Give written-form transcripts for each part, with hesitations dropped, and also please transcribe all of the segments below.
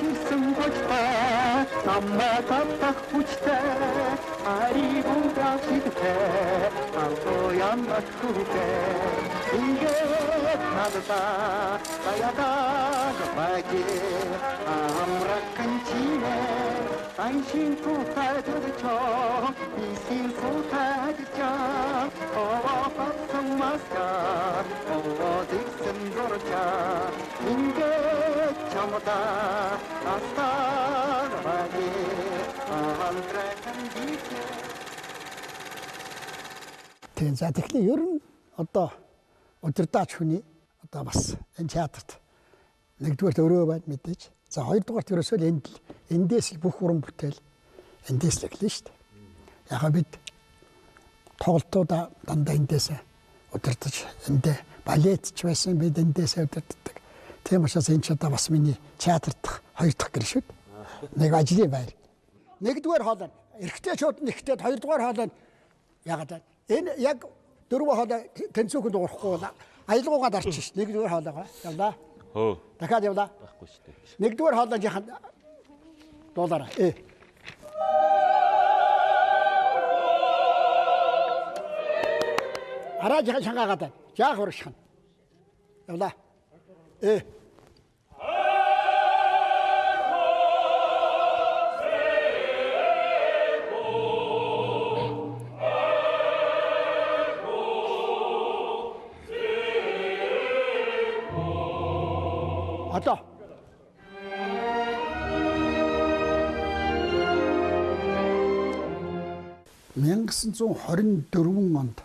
ирсэн гочтой намайг татах хүчтэй аригуга шигтэй алтоян хүүтэй ингээд надаа баядаг баги амраканчинэ 안신 소타드쳐 이신 소타드쳐 어박성 마스카 어딕슨 도르차 인게 참다 아스타라게 안트라칸디체. Тийм. За тэгэхээр ер нь одоо удирдаач хүний одоо бас энэ театрт нэгдүгээрт өрөө байна мэдээж. За хоёрдугаарт ерөөсөө л энд эндээс л бүх уран бүтээл эндээс л эхэлнэ шүү дээ. Яг бид тоглолтуудаа дандаа эндээс удирдах, эндээ балет ч байсан бид эндээс удирддаг. Тийм учраас энэ ч одоо бас миний театр дахь хоёр дахь гэр шүү дээ. Нэг ажлын байр. Нэгдүгээр хоолой эрэгтэйчүүд нь ихтэй, хоёрдугаар хоолой ягаад вэ? Энэ яг дөрвөн хоолой тэнцүүхэн дуурахгүй бол аялгуугаа дарчих ш. Нэгдүгээр хоолойгоо явлаа. Хөө. Дахиад явлаа. Байхгүй шүү дээ. Нэгдүгээр хоолойжийнх нь дуулаарай. Араажийн шангаагаад байна. Жаах урагших нь. Явлаа. Одоо 1924 онд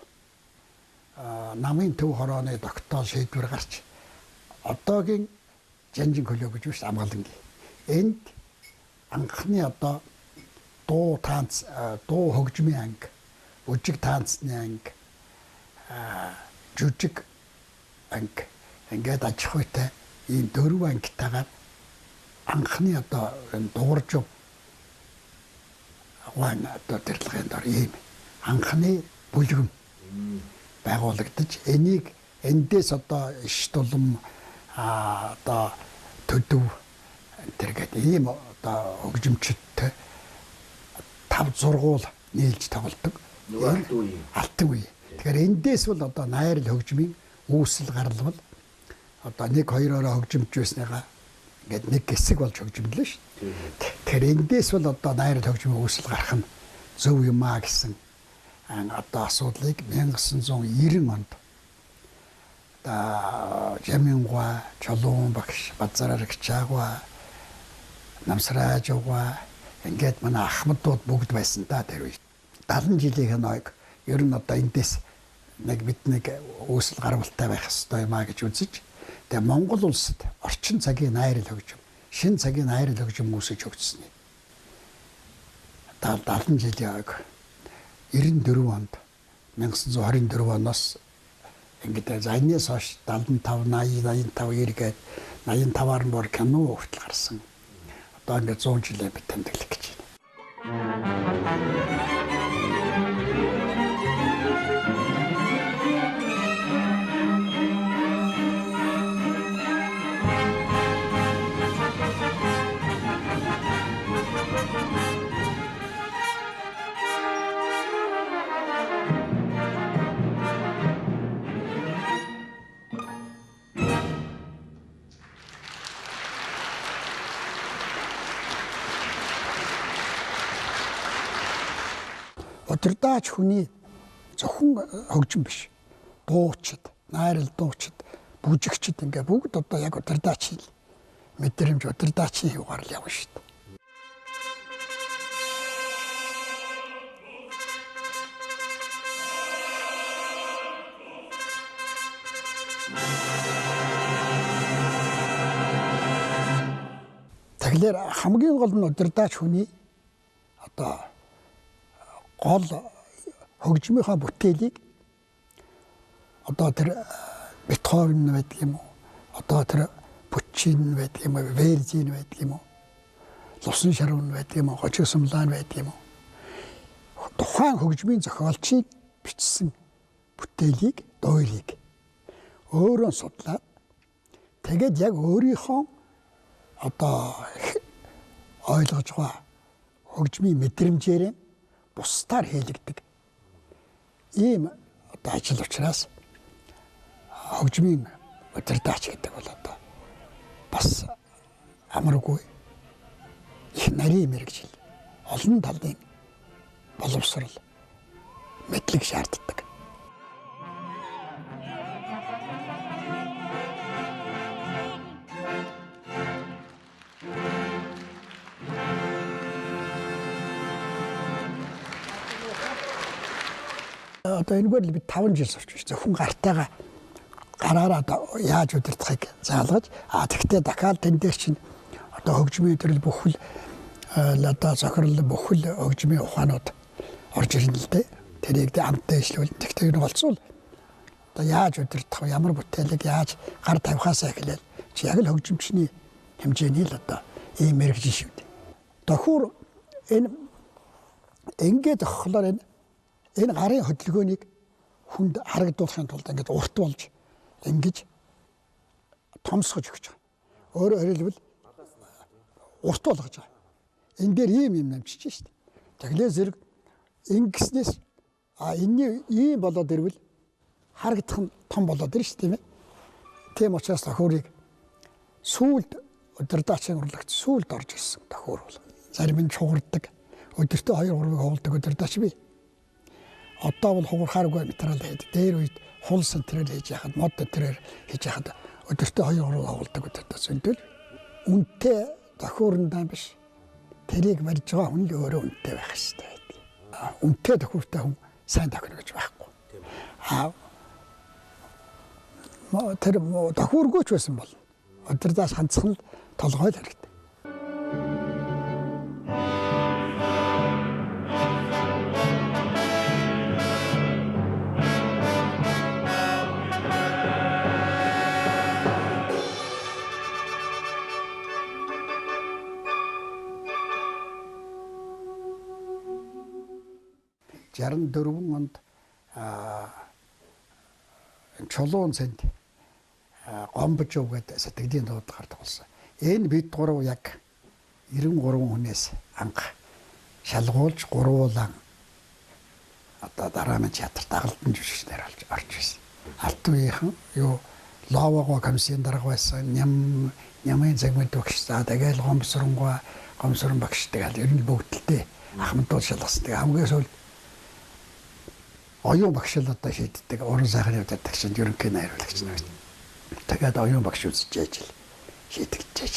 намын төв хорооны тогтоол шийдвэр гарч одоогийн Жанжин хөлөө гэж биш Амгалангийн. Энд анхны одоо дуу танц, дуу хөгжмийн анги, бүжиг танцны анги, жүжиг анги ингээд аж ахуйтай ийм дөрвөн ангитайгаар анхны одоо энэ дуурж гуайн одоо тэрлэгийн дор ийм анхны бүлгэм байгуулагдаж энийг эндээс одоо иш тулам одоо төдөв тэргээд ийм одоо хөгжимчдтэй 5 зургуул нийлж тоглодог. Алтан үе. Алтан үе. Тэгэхээр эндээс бол одоо найрал хөгжмийн үүсэл гарлавал одоо 1 2-ороо хөгжимч байсныгаа ингээд нэг хэсэг болж хөгжимлээ шүү дээ. Тэгэхээр эндээс бол одоо найрал хөгжмийн үүсэл гарах нь зөв юм аа гэсэн одоо асуудлыг 1990 онд одоо Жамингуа, Чулуун багш, Базарарагчаагва, Намсраажуга ингээд манай ахмадууд бүгд байсан да тэр үед. 70 жилийн хойно ер нь одоо эндээс нэг бид нэг үүсэл гарвалтай байх ёстой юм а гэж үзэж тэгээ Монгол улсад орчин цагийн найрал хөгжим, шинэ цагийн найрал хөгжим үүсэж хөгжсөн. 70 жилийн хойно 94 онд 1924 оноос ингээд за энэс хойш 75, 80, 85, 90 гээд 85-аар нь бүр кино хүртэл гарсан. Одоо ингээд 100 жилээ бид тэмдэглэх гэж байна. Удирдаач хүний зөвхөн хөгжим биш. Дуучид, найрал дуучид, бүжигчид ингээ бүгд одоо яг удирдаачийн мэдрэмж, удирдаачийн юугаар л явна шүү дээ. Тэгэхээр хамгийн гол нь удирдаач хүний одоо гол хөгжмийнхаа бүтээлийг одоо тэр Бетховен байдаг юм уу, одоо тэр Пуччини байдаг юм уу, Верди байдаг юм уу, Лувсан шарван байдаг юм уу, Гожиг сумлаан байдаг юм уу, тухайн хөгжмийн зохиолчийг бичсэн бүтээлийг, дуурийг өөрөө судлаад тэгээд яг өөрийнхөө одоо ойлгож байгаа хөгжмийн мэдрэмжээр бусдаар хийлэгдэг. Ийм одоо ажил учраас хөгжмийн удирдаач гэдэг бол одоо бас амаргүй их нарийн мэргэжил, олон талын боловсрол, мэдлэг шаарддаг. Одоо энэгээр л би 5 жил сурч байна. Зөвхөн гартайгаа гараараа яаж удирдахыг заалгаж, тэгтээ дахиад тэн дээр чинь одоо хөгжмийн төрөл бүхэл одоо зохирол бүхэл хөгжмийн ухаанууд орж ирнэ л дээ. Тэрийг амттай ишлүүл. Тэгтээ энэ голцвол одоо яаж удирдах вэ? Ямар бүтээлэг яаж гар тавихаас эхлээл чи яг л хөгжимчний хэмжээний л одоо ийм мэргэжил шүү дээ. Тохиур энэ ингээд охлоор энэ гарын хөдөлгөөнийг хүнд харагдуулахын тулд ингээд урт болж ингэж томсгож өгч байгаа. Өөрөөр хэлбэл урт болгож байгаа. Энэ дээр ийм юм намжиж шít. Тэглээ зэрэг ингэснээс энэний ийм болоод ирвэл харагдах нь том болоод ирнэ шүү, тийм ээ. Тийм учраас тохиурыг сүүлд удирдаачийн урлагт сүүлд орж ирсэн тохиур бол. Зарим нь чугардаг. Өдөртөө 2 3-ыг хуулдаг удирдаач бий. Одоо бол хугархааргүй материал хийдэг. Дээр үед хул сэнтрээр хийж яхад, мод тэрээр хийж яхад өдөртөө 2 3 хуулдаг өдөртөө зөндөл. Үнтэй тохиурндаа биш. Тэрийг барьж байгаа хүн л өөрөө үнэтэй байх хэрэгтэй байдаг. Үнэтэй тохиуртай хүн сайн тохино гэж байхгүй. Тэр тохиургүй ч байсан бол удирдаас хандсах нь толгой л хэрэгтэй. Жаран дөрвөн онд Чулуун цэнд Гомбожов гэдэг сэтгэлийн дуудлагаар тоглосон. Энэ бид гурав яг 93 хүнээс анх шалгуулж гурвуулан одоо дараамын театр дагалдан жүжигчнэр орж ирсэн. Алт үеийнхэн юу Лового комиссийн дарга байсан, Нямын загмын багш, за тэгэл Гомсоронгоо Гомсорон багш тэгэл ер нь бүгдэлтэй ахмадууд шалгасан. Тэгээ хамгийн сүүлд оюун багш л одоо шийддэг, уран сайхны удирдагч нь ерөнхий найруулагч нь байсан. Тэгээд оюун багш үзэж ижил шийдэгчээж.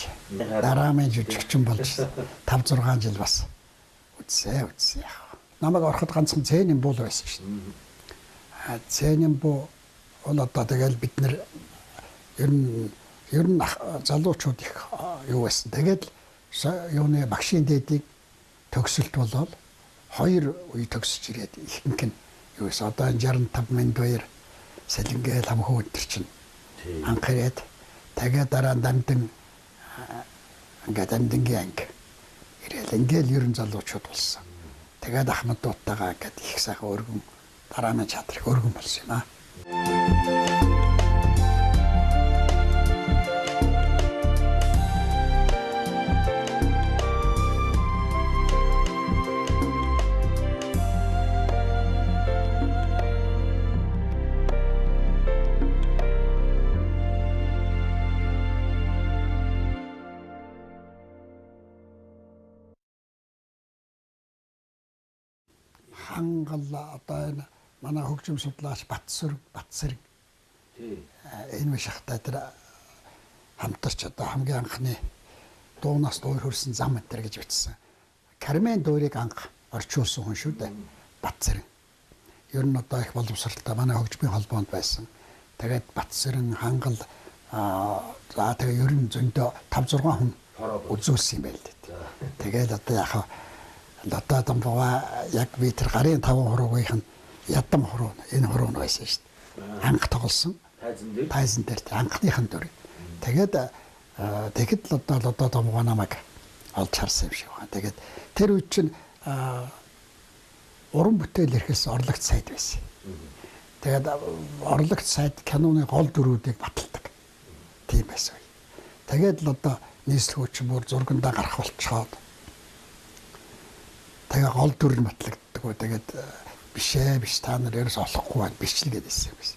Дараамын жүжигчин болж 5 6 жил бас үзсээ яг. Намайг ороход ганцхан цэнэн буу байсан шин. Цэнэн буу бол одоо тэгэл бид нэр ер нь залуучууд их юу байсан. Тэгээд юуны багшийн дээдийг төгсөлт болоод хоёр үе төгсөж ирээд ихэнх нь юу гэсэн одоо 65 мянга сэлэнгээл хамхуу өдр чинь анх ирээд тэгээд дараа дамдан ингээд дамдангийн анги ирээл ингээл ер нь залуучууд болсон. Тэгээд ахмадуудтайгаа ингээд их сайхан өргөн дарааны чадрыг өргөн болсон юм аа. Хангал одоо энэ манай хөгжим судлаач Батсэрэн энэ шахтай тэр хамтарч одоо хамгийн анхны дуунаас дуур хөрсөн зам энэ төр гэж бичсэн. Кармен дуурийг анх орчуулсан хүн шүү дээ. Батсэрэн. Ер нь одоо их боловсралтай манай хөгжмийн холбоонд байсан. Тэгээд Батсэрэн, Хангал за тэгээ ер нь зөндөө 5 6 хүн үзүүлсэн юм байл дээ. Тэгээд одоо яхаа Лотоо дамбаа яг би тэр гарын 5 хуруугийнх нь ядам хуруу энэ хуруу нь байсан шүү дээ. Анх тоглосон. Тайзан дээр анхныхын дүр. Тэгээд тэгэхэд л одоо Лотоо дамбаа намайг олж харсан юм шиг байна. Тэгээд тэр үед чинь уран бүтээл эрхэлсэн орлогч сайд байсан. Тэгээд орлогч сайд киноны гол дүрүүдийг баталдаг. Тийм байсан. Тэгээд л одоо нийслэл хүчин бүр зургандаа гарах болцоод Тэгээ гол дүр нь батлагддаг. Тэгээд биш биш та нар ерөөс олохгүй байна биш л гэдээсэн юм биш.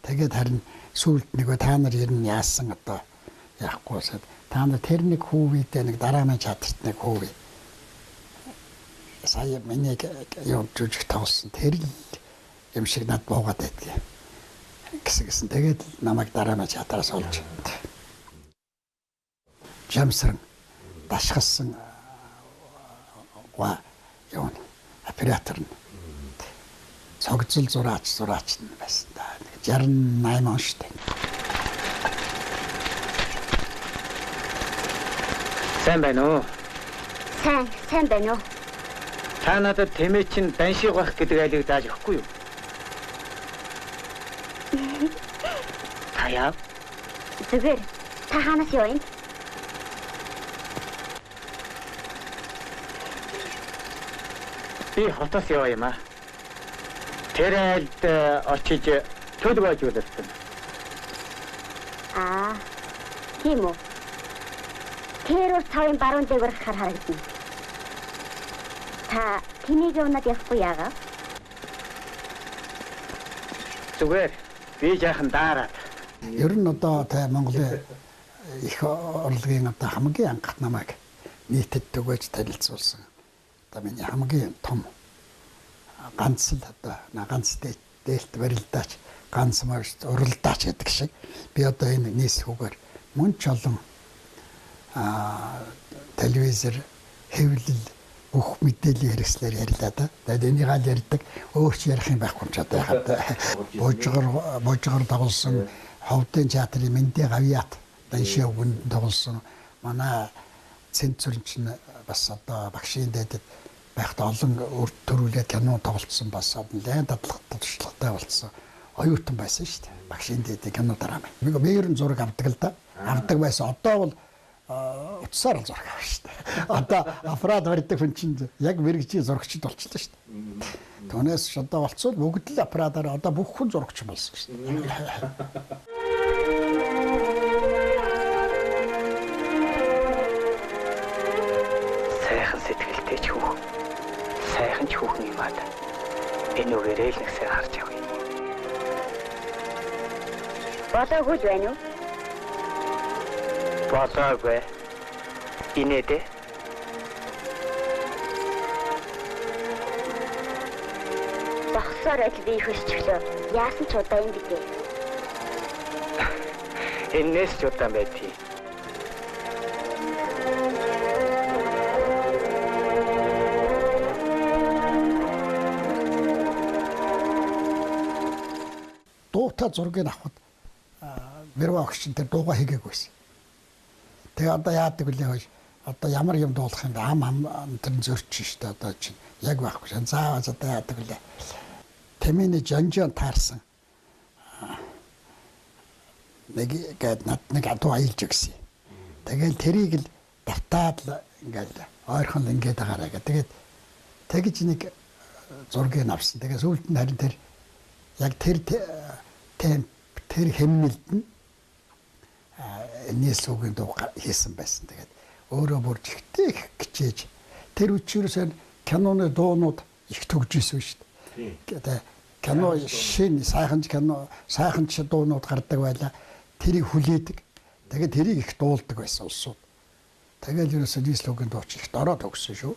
Тэгээд харин сүүлд нөгөө та нар ер нь яасан одоо яахгүй та нар тэр нэг хүүвийдээ нэг дарааны чадварт нэг хүүвий сая миний юм жүжиг тоглосон тэр л юм шиг над буугаад байдгийг гэсэн. Тэгээд намайг дарааны чадвараас олж жамсран дашхалсан га юм оператор нь цогцол зураач нь байсан да. 68 он шүү дээ. Сайн байна уу? Сайн байна уу? Та надад тэмээ чинь даншиг байх гэдэг айлыг зааж өгөхгүй юу? Та яав? Зүгээр. Та хаанаас юу юм? Би хотоос яваа юм аа. Тэр айлд очиж төлөв ажигласан. Аа, тийм үү. Тэр уур цавын баруун дээгүүр хар харагдана. Та тэнийг унаад явахгүй яагаа? Зүгээр. Би жаахан даарад. Ер нь одоо та Монголын их урлагийн одоо хамгийн анх намайг нийтэд түгээж танилцуулсан. Одоо миний хамгийн том ганц л одоо ганц дээлт барилдаач ганц морж уралдаач гэдэг шиг би одоо энэ нийслүүгээр мөн ч олон телевизэр хэвлэл бүх мэдээллийн хэрэгслээр ярьлаа да. Тэгээд энийг аль ярьдаг өөр ч ярих юм байхгүй юм ч одоо яхад божгор тоглосон ховдын театрын Мэндэ Гавьяат даншаа үгэнд тоглосон манай цензур чинь бас одоо багшийн дэдэд байхад олон өөр төрүүлээд кино тоглолцсон бас нэлээд дадлага туршлагатай болсон оюутан байсан шүү дээ. Багшийн дэдэд кино драма. Би ер нь зураг авдаг л да. Авдаг байсан. Одоо бол утсаар л зураг авна шүү дээ. Одоо аппарат барьдаг хүн чинь яг мэргэжлийн зурагчд болчихлоо шүү дээ. Түүнээс одоо болцвол бүгд л аппаратаар одоо бүх хүн зурагч болсон шүү дээ. Сайхан сэтгэлтэй ч хүүхэн. Сайхан ч хүүхэн юм аа. Энэ үгээрээ л нэгсээ харж явъя. Болоогүй л байна уу? Болоогүй. Инээдэ. Бохсоор адил би хөсчлөө. Яасан ч удаа юм битээ. Энэс ч удаан байдгийг. Дуутай зургийг авахд Мэрва огш чинь тэр дууга хийгээгүй байсан. Тэгээ одоо яадаг вүлээ хойш одоо ямар юм дуулах юм бэ? Ам ам тэр зөрчин шүү дээ одоо чинь яг байхгүй. За одоо яадаг вүлээ. Тэмээний жанжан таарсан. Нэг гээд над нэг адуу аялж өгсөн. Тэгэл тэрийг л давтаад л ингээл ойрхон л ингээд байгаарай гэх. Тэгээд тэгж нэг зургийг авсан. Тэгээ сүүлд нь харин тэр яг тэр темп тэр хэмнэлд нь нийслүүгийн дуу хийсэн байсан. Тэгээд өөрөө бүр жигтэй их хичээж тэр үчирээс киноны дуунууд их төгж исэн шүү дээ. Тэгээд кино шинэ сайхан кино сайхан ч дуунууд гардаг байлаа. Тэрийг хүлээдэг. Тэгээд тэрийг их дуулдаг байсан улсууд. Тэгээд ерөөсөө нийслүүгийн дуу ч их дороо төгссөн шүү.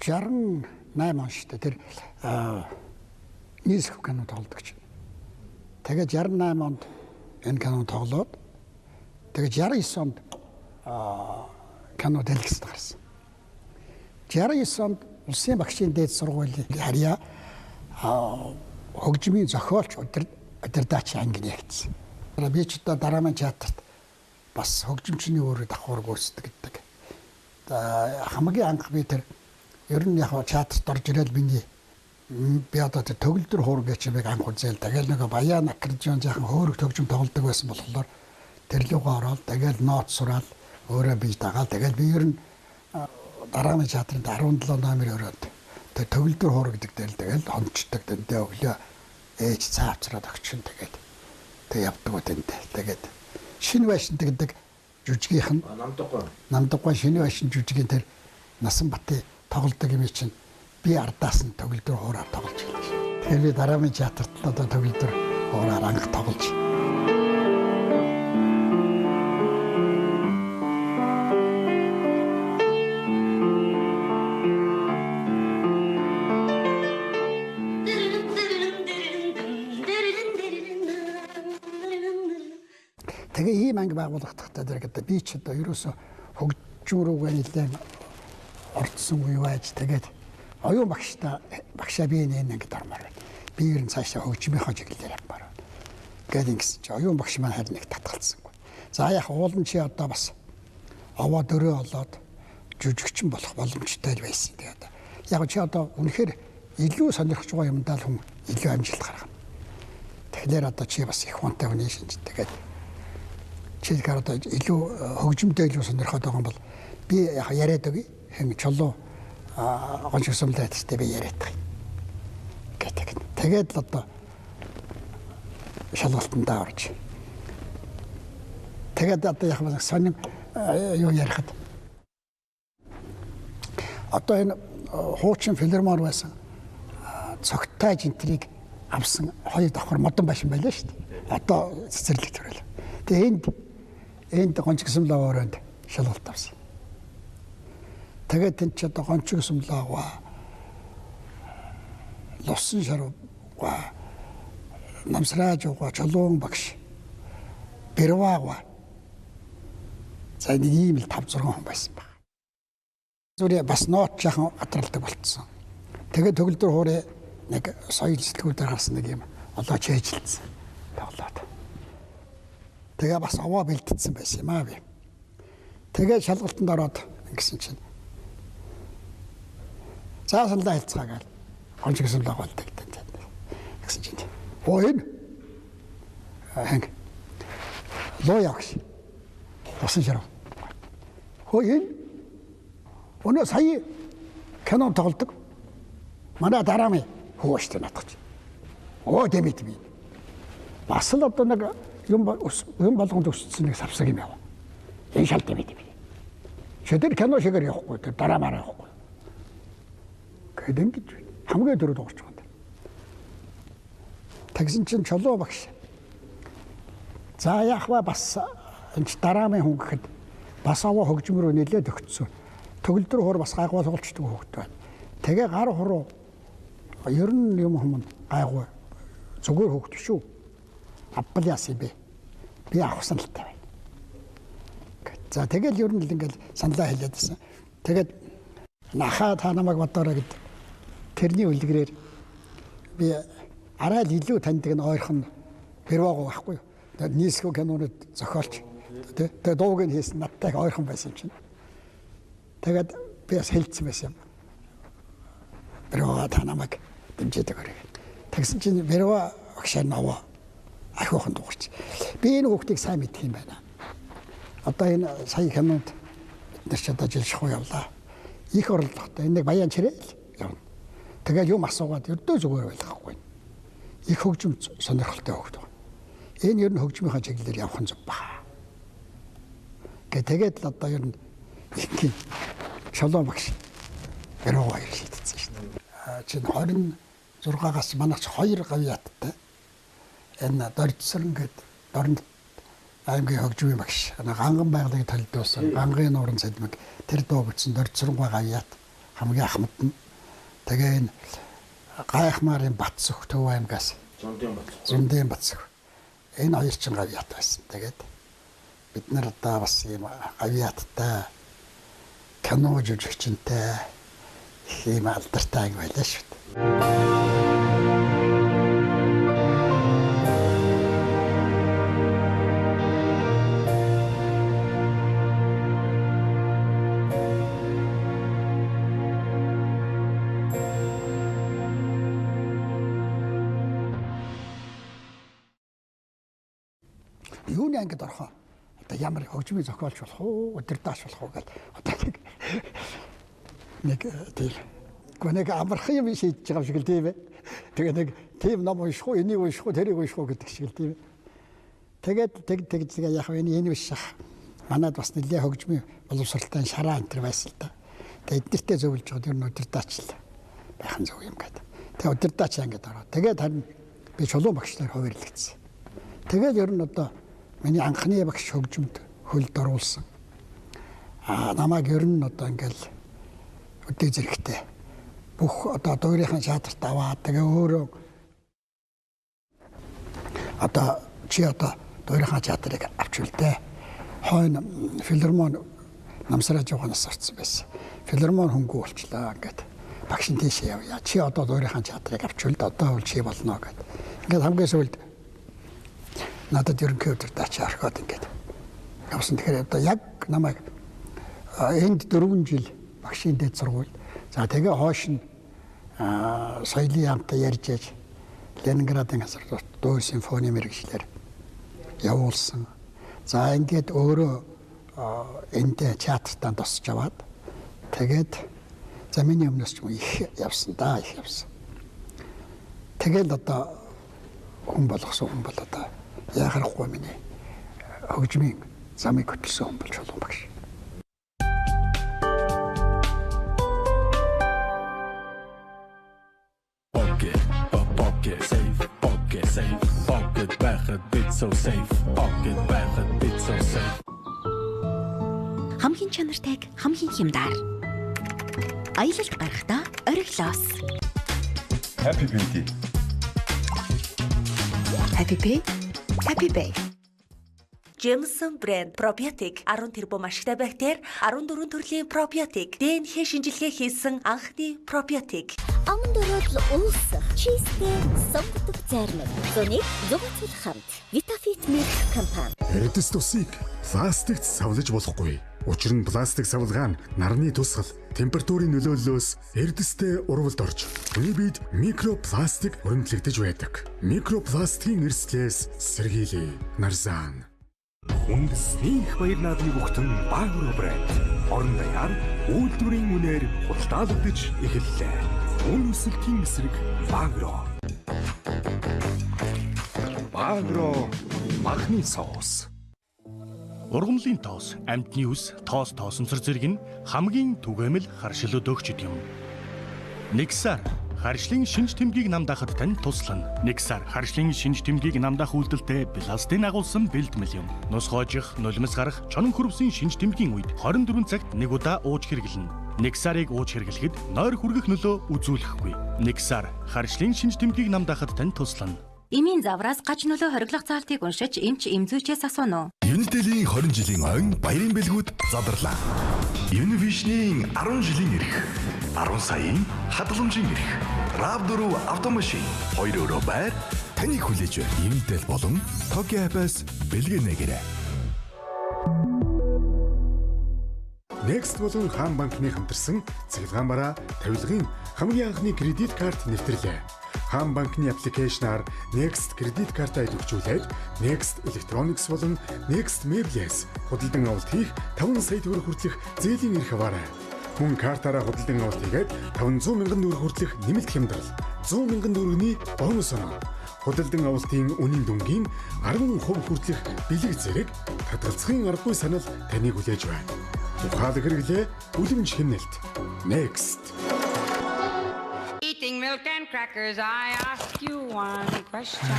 Жаран 8 он шүү дээ. Тэр нийслэх кино тоглодог чинь. Тэгээд 68 онд энэ кино тоглоод тэгээд 69 онд кино дэлгэцэд гарсан. 69 онд Улсын багшийн дээд сургуулийн харьяа хөгжмийн зохиолч удирдаач анги нэгдсэн. Би ч одоо дараамын театрт бас хөгжимчний өөрөөр давхар гүйцэтгэдэг. Хамгийн анх би тэр ер нь яг театрт орж ирээд миний Би одоо тэр төгөлдөр хуур гэж чимээг анх үзээл тэгэл нөгөө Баян аккордеон жаахан хөөрөх төгжим тоглодог байсан болохоор тэр лугаа ороод тэгэл ноот сураал өөрөө бие дагаал тэгэл би ер нь дарааны театрын 17 номер өрөөнд тэр төгөлдөр хуур гэдэг дээр тэгэл хончдаг дэндээ өглөө ээж цаавцраад огчин тэгээд тэг явдаг уу дэндээ тэгээд шинэ байшин гэдэг жүжигийнх нь Намдаггой шинэ байшин жүжигийн тэр Насан Батын тоглодог юм чинь би ардаас нь төгөлдөр хуураар тоглож эхэлж. Тэгэхээр би дарааны театрт л одоо төгөлдөр хуураар анх тоглож. Тэгээ ийм анги байгуулагдахтаа тэр гэдэг би ч одоо ерөөсө хөгжим рүүгээ нэлээд орцсон үе байж тэгээд оюун багштай багшаа би энэ ангид ормоор байна. Би ер нь цаашаа хөгжмийнхөө чиглэлээр явмаар байна. Гээд ингэсэн чи оюун багш маань харин нэг татгалцсангүй. За яг уулын чи одоо бас овоо дөрөө олоод жүжигчин болох боломжтой л байсан. Тэгээд яг чи одоо үнэхээр илүү сонирхож байгаа юмдаа л хүн илүү амжилт гаргана. Тэгэхээр одоо чи бас их хунтай хүний шинж тэгээд чи тэгэхээр одоо илүү хөгжмөдөө илүү сонирхоод байгаа юм бол би яг яриад өгье. Хэн чулуу гонч өсөмлөө гэдэгтэй би яриад байгаа гэдэг. Тэгээд л одоо шалгалтандаа орж. Тэгээд одоо яг нэг сонин юу ярихад одоо энэ хуучин филармон байсан цогтой жинтрийг авсан хоёр давхар модон байшин байлаа шүү дээ. Одоо цэцэрлэг төрөл. Тэгээ энд гонч өсөмлөө өрөөнд шалгалт авсан. Тэгээд тэнд ч одоо гончиг өсөмлөөгөө лусан шарвгаа намсрааж угаа чулуун багш бэрваагаа за нэг ийм л 5 6 хүн байсан баг. Зүрээ бас ноот жаахан гадралдаг болцсон. Тэгээд төгөлдөр хуурын нэг соёл сэтгүүлээр гарсан нэг юм олоо чэйжилсэн тоглоод. Тэгээ бас овоо бэлтдсэн байсан юм аа би. Тэгээд шалгалтанд ороод ингэсэн чинь за саналаа хэлцгаа гээл гонч гэсэн логоолдаг гэсэн чинь оо энэ ханг лоо явах усан шарав хөө энэ өнөө сая кино тоглодог манай дараамын хөөштэй натгах оо дэмит би бас л одоо нэг юм болгонд өссөн нэг савсаг юм яв энэ шал дэмит би шөдөр кино шигээр явахгүй тэр дараамаараа явахгүй гэдэг ингэж хамгийн түрүүд дуурч байгаа. Тэгсэн чинь чулуу багш. За яах вэ бас энэ дараамын хүн гэхэд бас аваа хөгжим рүү нэлээд өгцсөн. Төгөлдөр хуур бас гайгүй тоглолцдог хөвгт байна. Тэгээ гар хуруу ер нь юм хүмүүс гайгүй зүгээр хөвгт шүү. Аббал яасан бэ? Би авах саналтай байна. За тэгэл ер нь л ингээл саналаа хэлээд байсан. Тэгээд нахаа та намайг бодоорой гэдэг. Тэрний үлгэрээр би арай л илүү таньдаг нь ойрхон Первого байхгүй юу. Тэгээд нийсгөө кинонууд зохиолч тий. Тэгээд дууг нь хийсэн надтай ойрхон байсан юм чинь. Тэгээд би бас хэлсэн байсан юм. Первого та намайг дэмжиж өгөөрэй. Тэгсэн чинь Первого багшаа наваа ахиухан дуугарч. Би энэ хүүхдийг сайн мэдх юм байна. Одоо энэ сая кинонд бид нар ч одоо жил шахуу явлаа. Их орлоготой. Энэ нэг баян чирээл явна. Тэгээд юм асуугаад ердөө зүгээр ойлгохгүй. Их хөгжим сонирхолтой хөгд байна. Энэ ер нь хөгжмийнхаа чиглэлээр явах нь зөв ба. Гэ тэгээд л одоо ер нь их чулуу багш Первого хоёр шийдсэн шүү дээ. Чинь 26-аас манайх ч хоёр гавьяаттай. Энэ Доржсорон гээд Дорнод аймгийн хөгжмийн багш. Ганган байгалыг толдуулсан Гангийн нуурын цалмаг тэр дуу бичсэн Доржсоронгүй гавьяат хамгийн ахмад нь. Тэгээ энэ Гайхмаарын Батсөх Төв аймгаас Зундын Батсөх. Энэ хоёр чинь гавьяат байсан. Тэгээд бид нар одоо бас ийм гавьяаттай кино жүжигчэнтэй их ийм алдартай анги байлаа шүү дээ. юуны ангид орох вэ? Одоо ямар хөгжмийн зохиолч болох уу, удирдаач болох уу гэл одоо нэг тийм. Гэхдээ нэг амархан юм шийдэж байгаа юм шиг л тийм ээ. Тэгээ нэг тийм ном унших уу, энийг унших уу, тэрийг унших уу гэдэг шиг л тийм ээ. Тэгээд тэг тэг тэгээ яг энэ биш ах. Манад бас нэлээ хөгжмийн боловсралтай шараа энэ төр байсан л да. Тэгээ эднэртэй зөвлөж байгаа тэр нь удирдаач л байх нь зөв юм гэдэг. Тэгээ удирдаач ангид ороо. Тэгээд харин би чулуун багш нар хуваарлагдсан. Тэгээд ер нь одоо миний анхны багш хөгжмөд хөлд оруулсан. Аа намайг ер нь одоо ингээл өдөө зэрэгтэй бүх одоо дуурийнхаа театрт аваад тэгээ өөрөө одоо чи одоо дуурийнхаа театрыг авч үлдээ. Хойно филармон намсрааж явахнаас орсон байсан. Филармон хөнгүү болчлаа ингээд багш нь тийшээ явъя. Чи одоо дуурийнхаа театрыг авч үлд, одоо бол чи болно гэд. Ингээд хамгийн сүүлд надад ерөнхий удирдаач орхиод ингээд явсан. Тэгэхээр одоо яг намайг энд 4 жил багшийн дэд сургууль. За тэгээ хойш нь соёлын яамтай ярьж яж Ленинградын газар дуу симфони мэргэжлээр явуулсан. За ингээд өөрөө энд театртаа тосч аваад тэгээд за миний өмнөөс ч юм их явсан да, их явсан. Тэгэл одоо хүн болгосон хүн бол одоо яхахгүй миний хөгжмийн замыг хөтлсөн хүн бол чулуун багш. Pocket, pocket, safe, pocket, safe, pocket байхад bit so safe, pocket байхад bit so safe. Хамгийн чанартайг хамгийн хямдаар. Аялалд гарахдаа ориглоос. Happy Beauty. Happy Pay, Happy Pay. Jameson брэнд пробиотик 10 тэрбум ашигтай бактери 14 төрлийн пробиотик ДНХ шинжилгээ хийсэн анхны пробиотик. Аман дөрөөл улс чизтэй сонгодог зармаг. Зуны зугацул хамт Vitafit Milk компани. Эрдэс тусыг пластикт савлаж болохгүй. Учир нь пластик савлгаа нь нарны тусгал, температурын нөлөөллөөс эрдэстэй урвалд орж, хүний биед микропластик өрөмтлөгдөж байдаг. Микропластикийн эрсдлээс сэргийлье. Нарзан. Үндэсний их баяр наадмыг өгтөн Багро брэнд орон даяар үйлдвэрийн үнээр худалдаалагдаж эхэллээ. Үн өсөлтийн эсрэг Багро. Багро махны соус. Ургамлын тоос, амьтны үс, тоос тоосонцор зэрэг нь хамгийн түгээмэл харшил өдөөгчд юм. Нэг сар харшлын шинж тэмдгийг намдаахад тань туслана. Нэг сар харшлын шинж тэмдгийг намдаах үйлдэлтэй пластын агуулсан бэлтгэл юм. Нус хоожих, нулимс гарах, чонон хөрвсөн шинж тэмдгийн үед 24 цагт нэг удаа ууж хэрэглэнэ. Нэг сарыг ууж хэрэглэхэд нойр хүргэх нөлөө үзүүлэхгүй. Нэг сар харшлын шинж тэмдгийг намдаахад тань туслана. Эмийн завраас гач нөлөө хориглох заалтыг уншиж эмч эмзүүчээс асууна уу? Unitel-ийн 20 жилийн ойн баярын бэлгүүд задарлаа. Univision-ийн 10 жилийн эрх, 10 саяын хадгаламжийн эрх, RAV4 автомашин, 2 өрөө байр таныг хүлээж байна. Unitel болон Tokyo App-аас бэлгээ нээгээрэй. Next болон Хаан банкны хамтарсан цахилгаан бараа тавилгын хамгийн анхны кредит карт нэвтрлээ. Хаан банкны аппликейшнаар Next кредит картаа идэвхжүүлээд Next Electronics болон Next Mebel-с худалдан авалт хийх 5 сая төгрөг хүртэлх зээлийн эрх аваарай. Мөн картаараа худалдан авалт хийгээд 500 мянган төгрөг хүртэлх нэмэлт хямдрал, 100 мянган төгрөгийн бонус оноо, худалдан авалтын үнийн дүнгийн 10% хүртэлх бэлэг зэрэг татгалзахын аргагүй санал таныг хүлээж байна. Ухаалаг хэрэглээ, үлэмж хэмнэлт. Next. Eating milk and crackers, I ask you one question.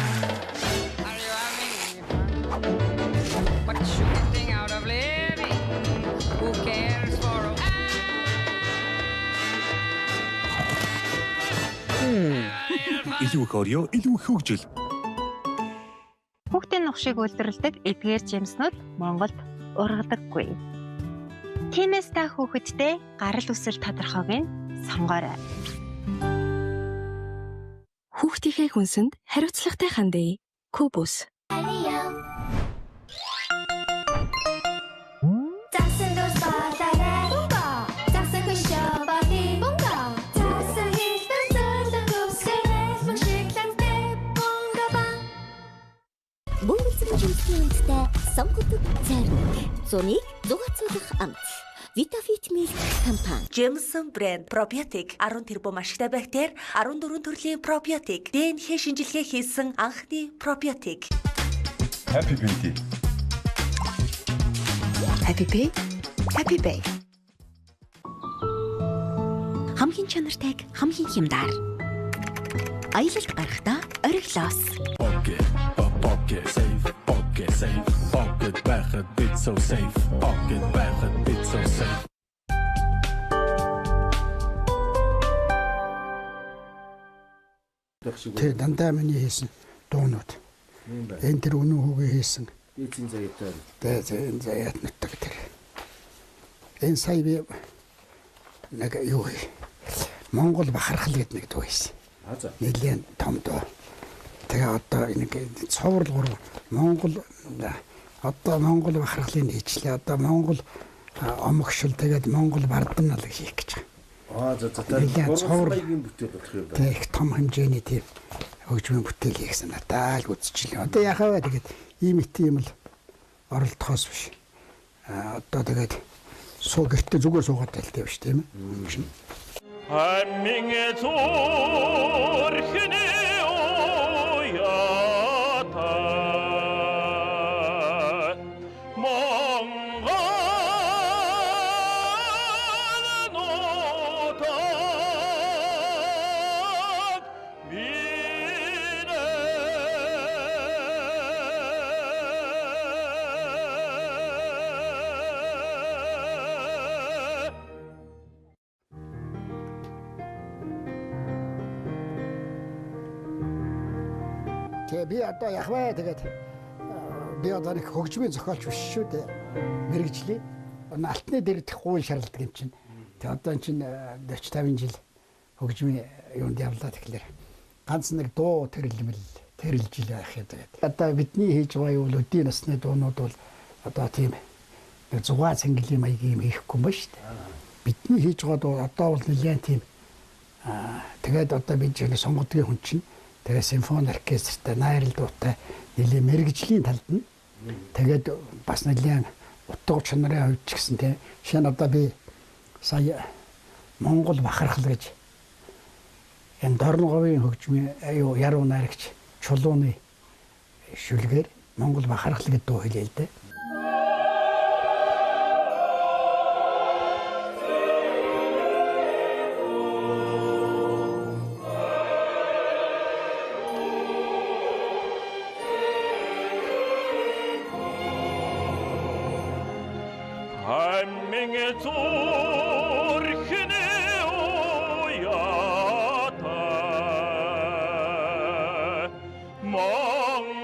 Are you having any fun? What you getting out of living? Who cares for a... Илүү их орё, илүү их хөгжил. Хүүхдийн нухшийг үйлдвэрлэдэг эдгээр жимснүүд Монголд ургадаггүй. Тиймээс та хүүхэдтэй гарал үүсэл тодорхойг нь сонгоорой. Хүүхдийнхээ хүнсэнд хариуцлагатай хандъя. Кубус. Загсан дурс балаарай. Бунга. Загсан хөшөө болъё. Бунга. Загсан хэлбэр зөндөө хөвсгөл айлмаг шоколадтай. Бунга ба. Бөмбөлзөн жимсний үнэтэй Зуны зугаацуулах амт. Vitafit Milk компани. Jameson брэнд пробиотик 10 тэрбум ашигтай бактери 14 төрлийн пробиотик ДНХ шинжилгээ хийсэн анхны пробиотик. Happy Pay. Happy Pay. Happy Pay. Хамгийн чанартайг хамгийн хямдаар. Аялалд гарахдаа орхилоос. Pocket, pocket, safe, pocket, safe, pocket байхад it's so safe, pocket байхад it's so safe. Тэр дандаа миний хийсэн дуунууд. Энэ тэр үнэн хүүгээ хийсэн. Эзэн заяатай. Тэ энэ заяат нутаг тэр. Энэ сая би нэг юу Монгол бахархал гэдэг нэг дуу хийсэн. Нэлээд том дуу. Тэгээ одоо нэг цоврал гурав Монгол одоо Монгол бахархлыг хийчлээ. Одоо Монгол омогшил тэгээд Монгол бардам налыг хийх гэж байгаа. Аа за за гурван маягийн бүтээл болох юм байна. Тэг их том хэмжээний тийм хөгжмийн бүтээл хийх санаатай л үзчихлээ. Одоо яхаа вэ тэгээд ийм их тийм л оролдохоос биш. Аа одоо тэгээд суу гэртээ зүгээр суугаад байлтай биш тийм ээ. Амин зүрхний уяатай Монгол нутаг минь. Тэгээ би одоо яг вэ тэгээд би одоо нэг хөгжмийн зохиолч биш шүү дээ. Мэргэжлийн алтны дэрдэх гуйл шаралдаг юм чинь. Тэгээ одоо эн чинь 40 50 жил хөгжмийн юунд явлаа тэгэхээр ганц нэг дуу тэрэлмэл тэрэлжил байх юм тэгээд. Одоо бидний хийж байгаа юу бол өдийн насны дуунууд бол одоо тийм нэг зугаа цэнгэлийн маягийн юм хийхгүй юм ба шүү дээ. Бидний хийж байгаа дуу одоо бол нэлээд тийм тэгээд одоо би чинь сонгодгийн хүн чинь тэгээ симфони оркестртай, найрал дуутай нэлээд мэргэжлийн талд нь тэгээд бас нэлээд утга чанарын хувьд ч гэсэн тийм шинэ одоо би сая Монгол бахархал гэж энэ Дорноговын хөгжмийн аюу яруу найрагч чулууны шүлгээр Монгол бахархал гэдэг дуу хэлээ л дээ. Амин зүрхний уяатай Монгол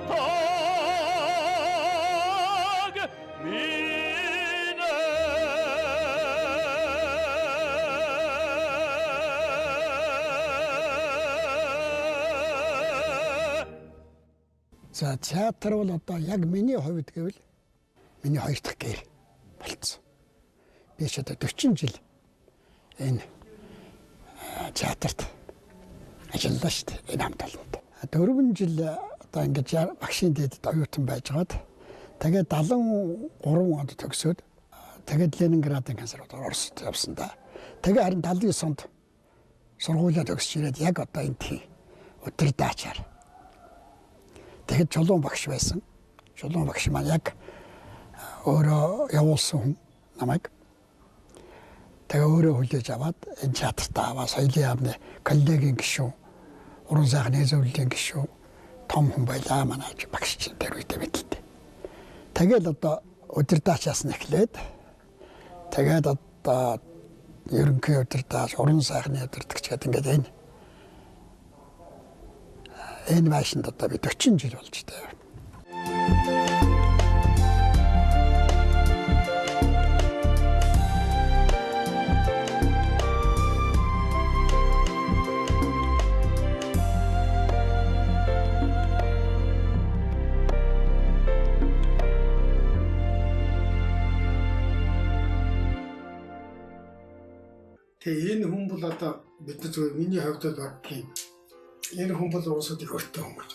нутаг минь. За театр бол одоо яг миний хувьд гэвэл миний хоёр дахь гэр болцсон. Би ч одоо 40 жил энэ театрт ажиллалаа шүү дээ. Энэ хамт олонд. 4 жил одоо ингэж багшийн дэдэд оюутан байжгаад тэгээд 73 онд төгсөөд тэгээд Ленинградын консерватор Оросд явсан да. Тэгээ харин 79 онд сургуулиа төгсөж ирээд яг одоо энэ тийм удирдаачаар. Тэгэхэд чулуун багш байсан. Чулуун багш маань яг өөрөө явуулсан хүн намайг. Тэгээ өөрөө хүлээж аваад энэ театрт аваа соёлын яамны коллегийн гишүүн, уран сайхны зөвлөлийн гишүүн том хүн байлаа манай багш чинь тэр үедээ мэдлээ. Тэгэл одоо удирдаачаас нь эхлээд тэгээд одоо ерөнхий удирдаач, уран сайхны удирдагч гэдэг ингээд энэ байшинд одоо би 40 жил болж таа. Тэгээ энэ хүн бол одоо бид нар зүгээр миний хувьд бол тийм энэ хүн бол уусаад их өртөө хүн гэж.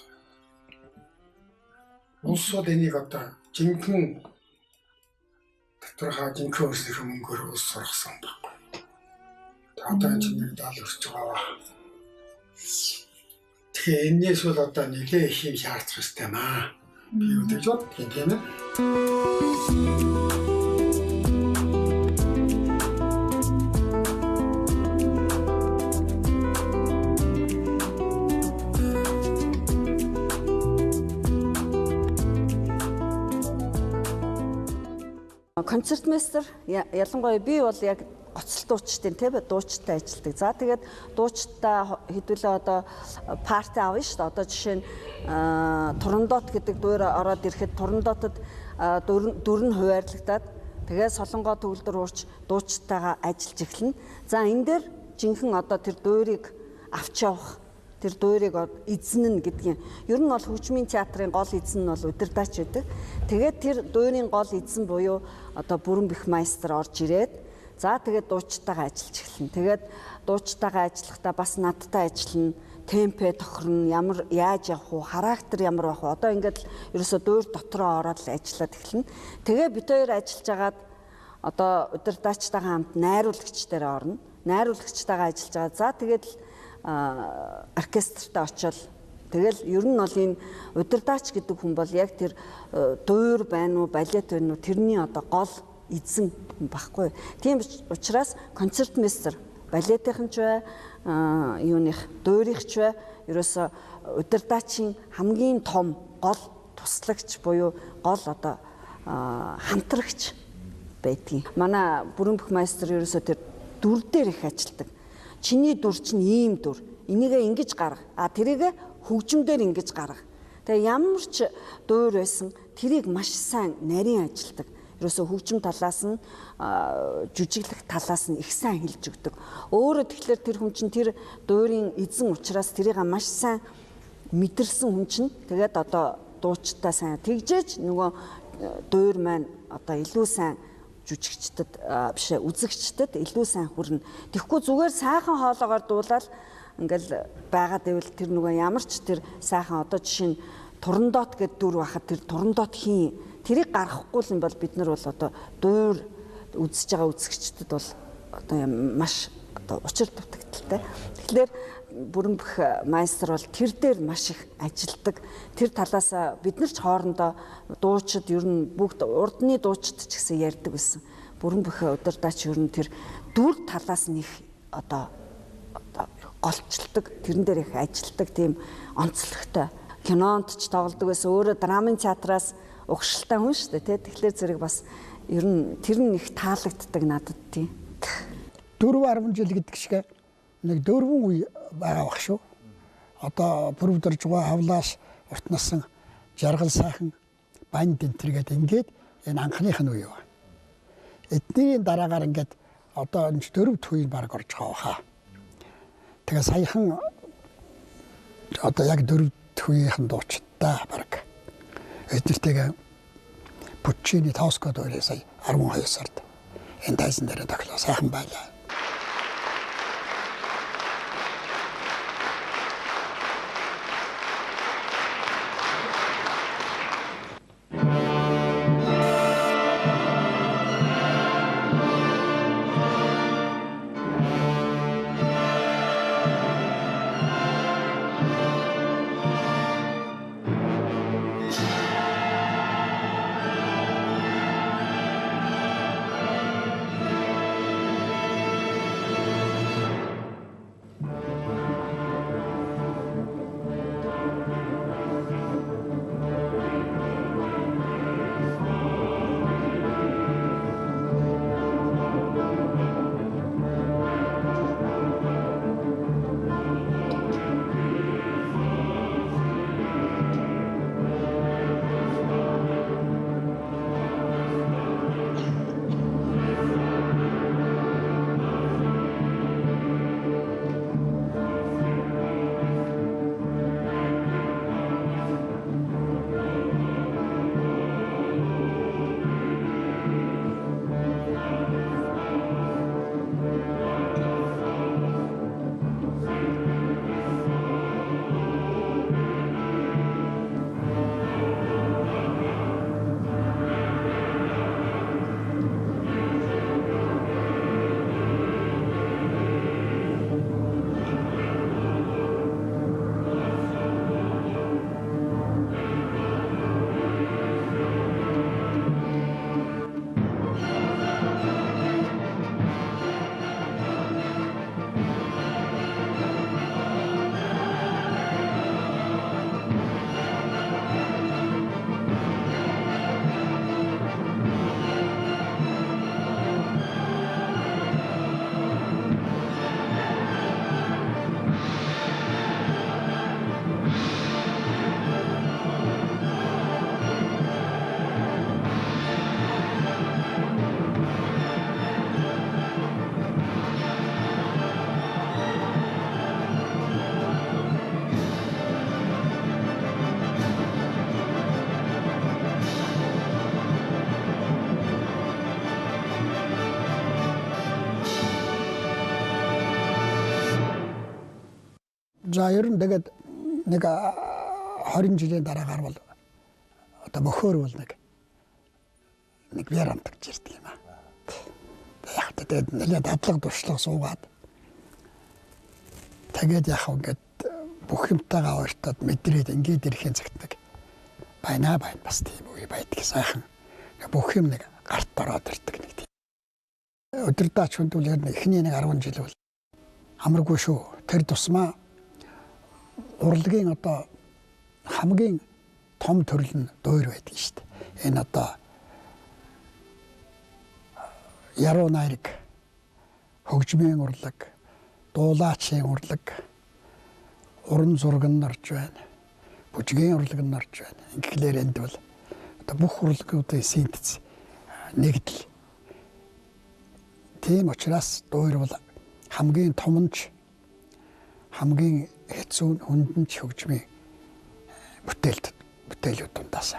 Улсууд энийг одоо жинхэнэ доторхоо жинхэнэ өөрсдийнхөө мөнгөөр улс сургасан байхгүй. Одоо энэ чинь нэг 70 өрч байгаа. Тэгэхээр энэс бол одоо нэлээ их юм шаардах хэрэгтэй маа. Би юу гэж боддог тийм ээ. Концертмейстер ялангуяа би бол яг гоцол дуучдын тийм дуучтай ажилладаг. За тэгээд дуучтай хэдүүлээ одоо парти авна шүү дээ. Одоо жишээ нь Турандот гэдэг дуур ороод ирэхэд Турандотод дүр нь хуваарлагдаад тэгээд Солонгоо төгөлдөр уурч дуучтайгаа ажиллаж эхэлнэ. За энэ дээр жинхэнэ одоо тэр дуурийг авч явах тэр дуурийг эзэн нь гэдгийг ер нь бол хөгжмийн театрын гол эзэн нь бол удирдаач байдаг. Тэгээд тэр дуурийн гол эзэн буюу одоо бүрэн бэх майстер орж ирээд за тэгээд дуучтайгаа ажиллаж эхэлнэ. Тэгээд дуучтайгаа ажиллахдаа бас надтай ажиллана, темпэ тохирно, ямар яаж явах уу, характер ямар байх уу. Одоо ингээд л ерөөсөө дуур дотроо ороод л ажиллаад эхэлнэ. Тэгээ бид хоёр ажиллаж агаад одоо удирдаачтайгаа хамт найруулагч дээр орно. Найруулагчтайгаа ажиллаж байгаа. За тэгээд л оркестртээ очиод тэгэл ер нь бол энэ удирдаач гэдэг хүн бол яг тэр дуур байна уу, балет байна уу тэрний одоо гол эзэн байхгүй. Тийм учраас концертмейстер балетийнхэн ч бай, юуных дуурих ч бай, ерөөсө удирдаачийн хамгийн том гол туслагч буюу гол одоо хамтрагч байдгийг. Манай бүрэн бүх майстер ерөөсө тэр дүр дээр их ажилдаг. Чиний дүр чинь ийм дүр. Энийгээ ингэж гарга. А тэрийгэ хөгжим дээр ингэж гарга. Тэгээ ямар ч дуур байсан тэрийг маш сайн нарийн ажилдаг. Ерөөсөө хөгжим талаас нь жүжиглэх талаас нь их сайн хэлж өгдөг. Өөрөө тэгэхээр тэр хүн чинь тэр дуурийн эзэн учраас тэрийг маш сайн мэдэрсэн хүн чинь тэгээд одоо дуучтай сайн тэгжээж нөгөө дуур маань одоо илүү сайн жүжигчдэд биш үзэгчдэд илүү сайн хүрнэ. Тэгэхгүй зүгээр сайхан хоолоогоор дуулаад ингээл байгаад байвал тэр нөгөө ямар ч тэр сайхан одоо жишээ нь Турандот гэдэг дүр байхад тэр Турандот хийн тэрийг гаргахгүй юм бол бид нар бол одоо дуур үзэж байгаа үзэгчдэд бол одоо маш одоо учир дутагдaltaй. Тэгэхээр бүрэн бүх майстер бол тэр дээр маш их ажилдаг. Тэр талаас бид нар ч хоорондоо дуучид ер нь бүгд урдны дуучид ч гэсэн ярьдаг байсан. Бүрэн бүх удирдаач ер нь тэр дүр талаас нь их одоо голчилдог, тэрэн дээр их ажилдаг тийм онцлогтой. Кинонд ч тоглодог байсан. Өөрөө драмын театраас угшилтай хүн шүү дээ, тэ. Тэгэхээр зэрэг бас ер нь тэр нь их таалагддаг надад тийм. 4.10 жил гэдэг шиг нэг дөрвөн үе байгаа бах шүү. Одоо Бүрвдэржгаа хавлаас урт насан жаргал сайхан банд энтер гэдэг ингээд энэ анхных нь үе байна. Эдний дараагаар ингээд одоо энэ дөрөв дэх үе баг орж байгаа баха. Тэгээ саяхан одоо яг дөрөв дэх үеийнхэн дуучдаа баг. Эднэртэйгээ Пуччини Тоско дөрөө сая 12 сард энэ тайзан дээр тоглоо сайхан байлаа. За ер нь тэгээд нэг 20 жилийн дараа гарвал одоо мөхөөр бол нэг вярамт гэж ирдэг юм аа. Яг тэгээд нэлээд дадлага туршлага суугаад тэгээд яг ингээд бүх юмтайгаа ойртоод мэдрээд ингээд ирэхин цагт нэг байна бас тийм үе байдаг сайхан. Бүх юм нэг гарт ороод ирдэг нэг тийм. Өдөрдөөч хүндүүл ер нь эхний нэг 10 жил бол амаргүй шүү. Тэр тусмаа урлагийн одоо хамгийн том төрөл нь дуур байдаг шүү дээ. Энэ одоо яруу найраг, хөгжмийн урлаг, дуулаачийн урлаг, уран зураг нь орж байна. Бүжгийн урлаг нь орж байна. Ингэлээр энд бол одоо бүх урлагуудын синтез нэгдэл. Тийм учраас дуур бол хамгийн томч, хамгийн хэцүү хүндэн ч хөгжмийн бүтээлүүд дундаас.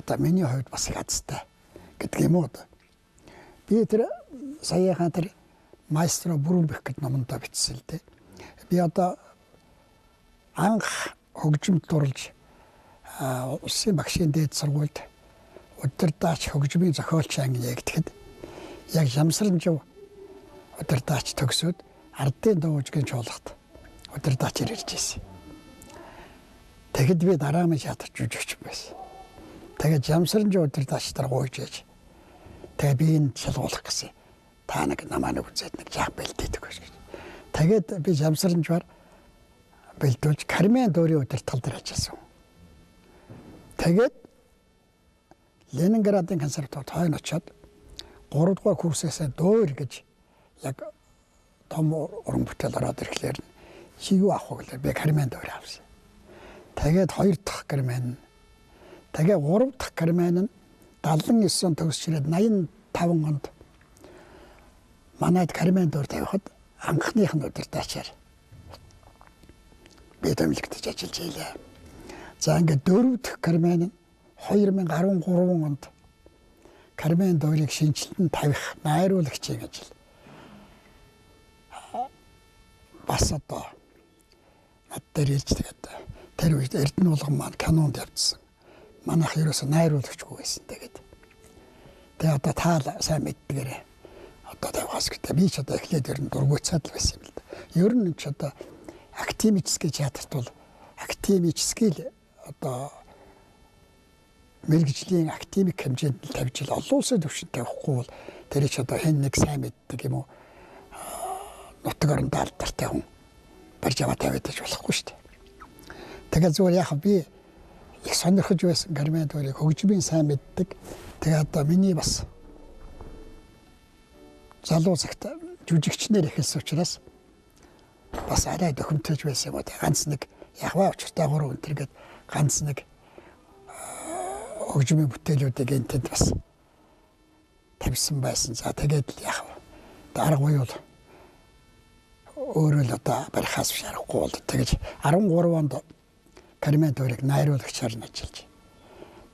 Одоо миний хувьд бас их азтай гэдэг юм уу. Би тэр саяхан тэр маэстро Бүрүнбэх гэдэг номондоо бичсэн л дээ. Би одоо анх хөгжимд дурлж улсын багшийн дээд сургуульд удирдаач хөгжмийн зохиолч анги нэгтгэхэд яг Жамсаранжив удирдаач төгсөөд ардын дуугжгийн чуулгад удирдаач ирж ирсэн. Тэгэхэд би дараа минь шатарч жүжигч байсан. Тэгээд Жамсаранжив удирдаач нар гуйж ээж. Тэгээ би энд шалгуулах гэсэн. Та нэг намаа нэг үзээд нэг жаах бэлдээдэг гэж. Тэгээд би Жамсаранживаар бэлдүүлж Кармен дүүрийн удирдгал дээр ажилласан. Тэгээд Ленинградын консерваторид хойно очиод 3 дугаар курсээс дуур гэж яг том уран бүтээл ороод ирэхлээр чи юу авах вэ гэхээр би Кармен дуур авсан. Тэгээд 2 дахь Кармен, тэгээ 3 дахь Кармен нь 79 он төгсч ирээд 85 онд манайд Кармен дуур тавихад анхных нь удирдаачаар би томилогдож ажиллаж байлаа. За ингээд 4 дахь Кармен нь 2013 онд Кармен дуурийг шинжилтэн тавих найруулагчийн ажил. Бас одоо над дээр ирж тэгээд тэр үед Эрдэнэ булган маань канонд явцсан. Манайх ерөөсөө найруулагчгүй байсан тэгээд. Тэгээ одоо та л сайн мэддгээрээ одоо тавихаас гэдэг. Би ч одоо эхлээд ер нь дургуйцаад л байсан юм л да. Ер нь ч одоо академический театрт бол академический л одоо мэргэжлийн академик хэмжээнд л тавьж л олон улсын түвшинд тавихгүй бол тэр ч одоо хэн нэг сайн мэддэг юм уу нутаг орондоо алдартай хүн барьж аваа тавиад байж болохгүй шүү дээ. Тэгээд зүгээр яг би их сонирхож байсан Кармен дуурийг хөгжмийн сайн мэддэг. Тэгээд одоо миний бас залуу цагт жүжигчнэр эхэлсэн учраас бас арай дөхөмтөж байсан юм уу. Ганц нэг яг ба учиртай гурав өнтер гээд ганц нэг хөгжмийн бүтээлүүдийг энэ тэнд бас тавьсан байсан. За тэгээд л яг дарга буюу өөрөө л одоо барихаас биш аргагүй бол тэгэж 13 онд Кармен дуурийг найруулагчаар нь ажиллаж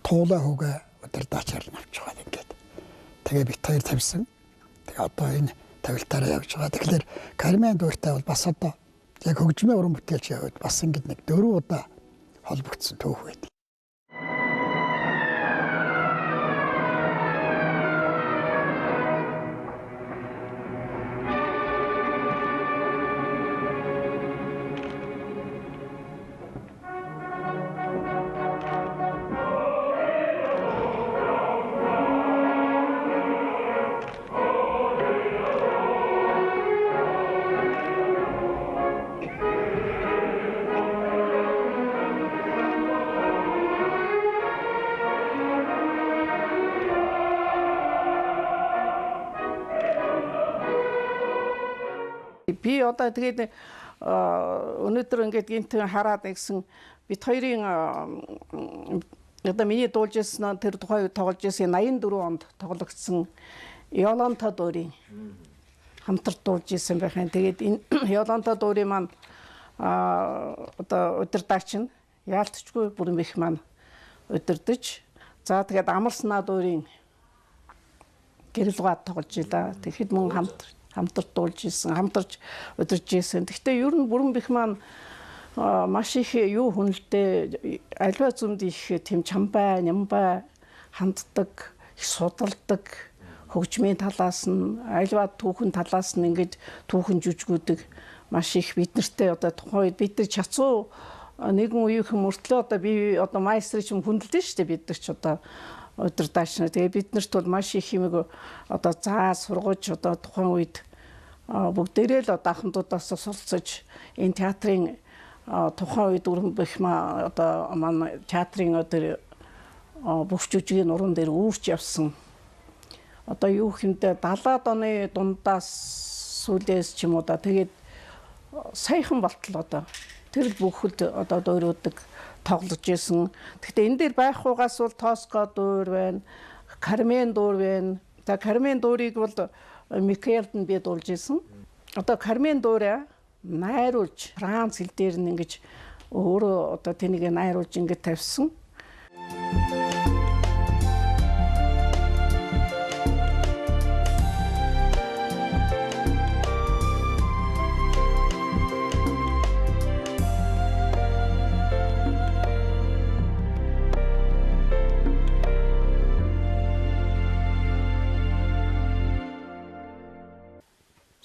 туулаа хүүгээ удирдаачаар нь авч байгаа ингээд. Тэгээ бит хоёр тавьсан. Тэгээ одоо энэ тавилтаараа явж байгаа. Тэгэхээр Кармен дууртай бол бас одоо яг хөгжмийн уран бүтээлчийн хувьд бас ингээд нэг 4 удаа холбогдсон түүх байдаг. Би одоо тэгээд өнөөдөр ингээд гинтэн хараад гэсэн бит хоёрын одоо миний дуулж ирсэн тэр тухайн үед тоглож ирсэн 84 онд тоглогдсон Йоланта дуурийн хамтарч дуулж ирсэн байх юм. Тэгээд энэ Йоланта дуурийн маань одоо удирдаач нь яалтчгүй бүрэн бих маань удирдах. За тэгээд Амарснаа дуурийн гэрэлгаад тоглож илаа. Тэгэхэд мөн хамтарч дуулж исэн, хамтарч удирж исэн. Гэхдээ ер нь бүрэн бих маань маш их юу хүнэлтэй, аливаа зүмд их тийм чамбай, нямбай ханддаг, их судалдаг, хөгжмийн талаас нь, аливаа түүхэн талаас нь ингээд түүхэн жүжгүүдэг маш их бид нартэй одоо тухайн үед бид нар чацуу нэгэн үеийнхэн мөртлөө одоо би одоо майстрыг ч юм хүндэлдэн шүү дээ бид нар ч одоо удирдаач нар. Тэгээ бид нарт бол маш их юм одоо заа сургаж одоо тухайн үед бүгдээрээ л одоо ахмадуудаас суралцаж энэ театрын тухайн үед өрөмбөх одоо манай театрын одоо бүх жүжигийн уран дээр үүрч явсан. Одоо юу хэмдэ 70-аад оны дундаас сүүлээс ч юм уу да тэгээд саяхан болтол одоо тэр бүхэлд одоо дуурайдаг тоглож исэн. Гэхдээ энэ дээр байхгүйгаас бол Тоско дуур байна, Кармен дуур байна. За Кармен дуурийг бол Микелд нь би дуулж исэн. Одоо Кармен дуурай найруулж Франц хэл дээр нь ингэж өөрөө одоо тэнийг найруулж ингэж тавьсан.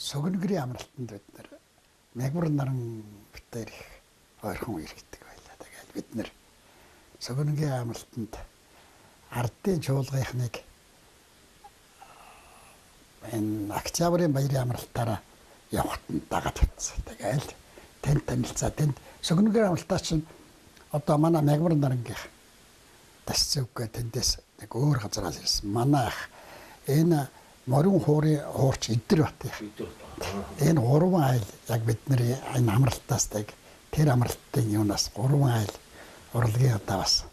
Согнгөрийн амралтанд бид нэр мягмар наран битээр их ойрхон үерхдэг байлаа. Тэгээд бид нэр Согнгийн амралтанд ардын чуулгынхныг энэ октябрийн баярын амралтаараа явахад нь дагаад тавьсан. Тэгэл тэнд танилцаа тэнд Согнгийн амралтаа чинь одоо манай мягмар нарангийнх тасцвгүй тэндээс нэг өөр газараас ирсэн. Манай ах энэ морин хуурын хуурч Идэр бат. Энэ гурван айл яг бидний энэ амралтаас тэр амралтын юунаас гурван айл урлагийн одоо бас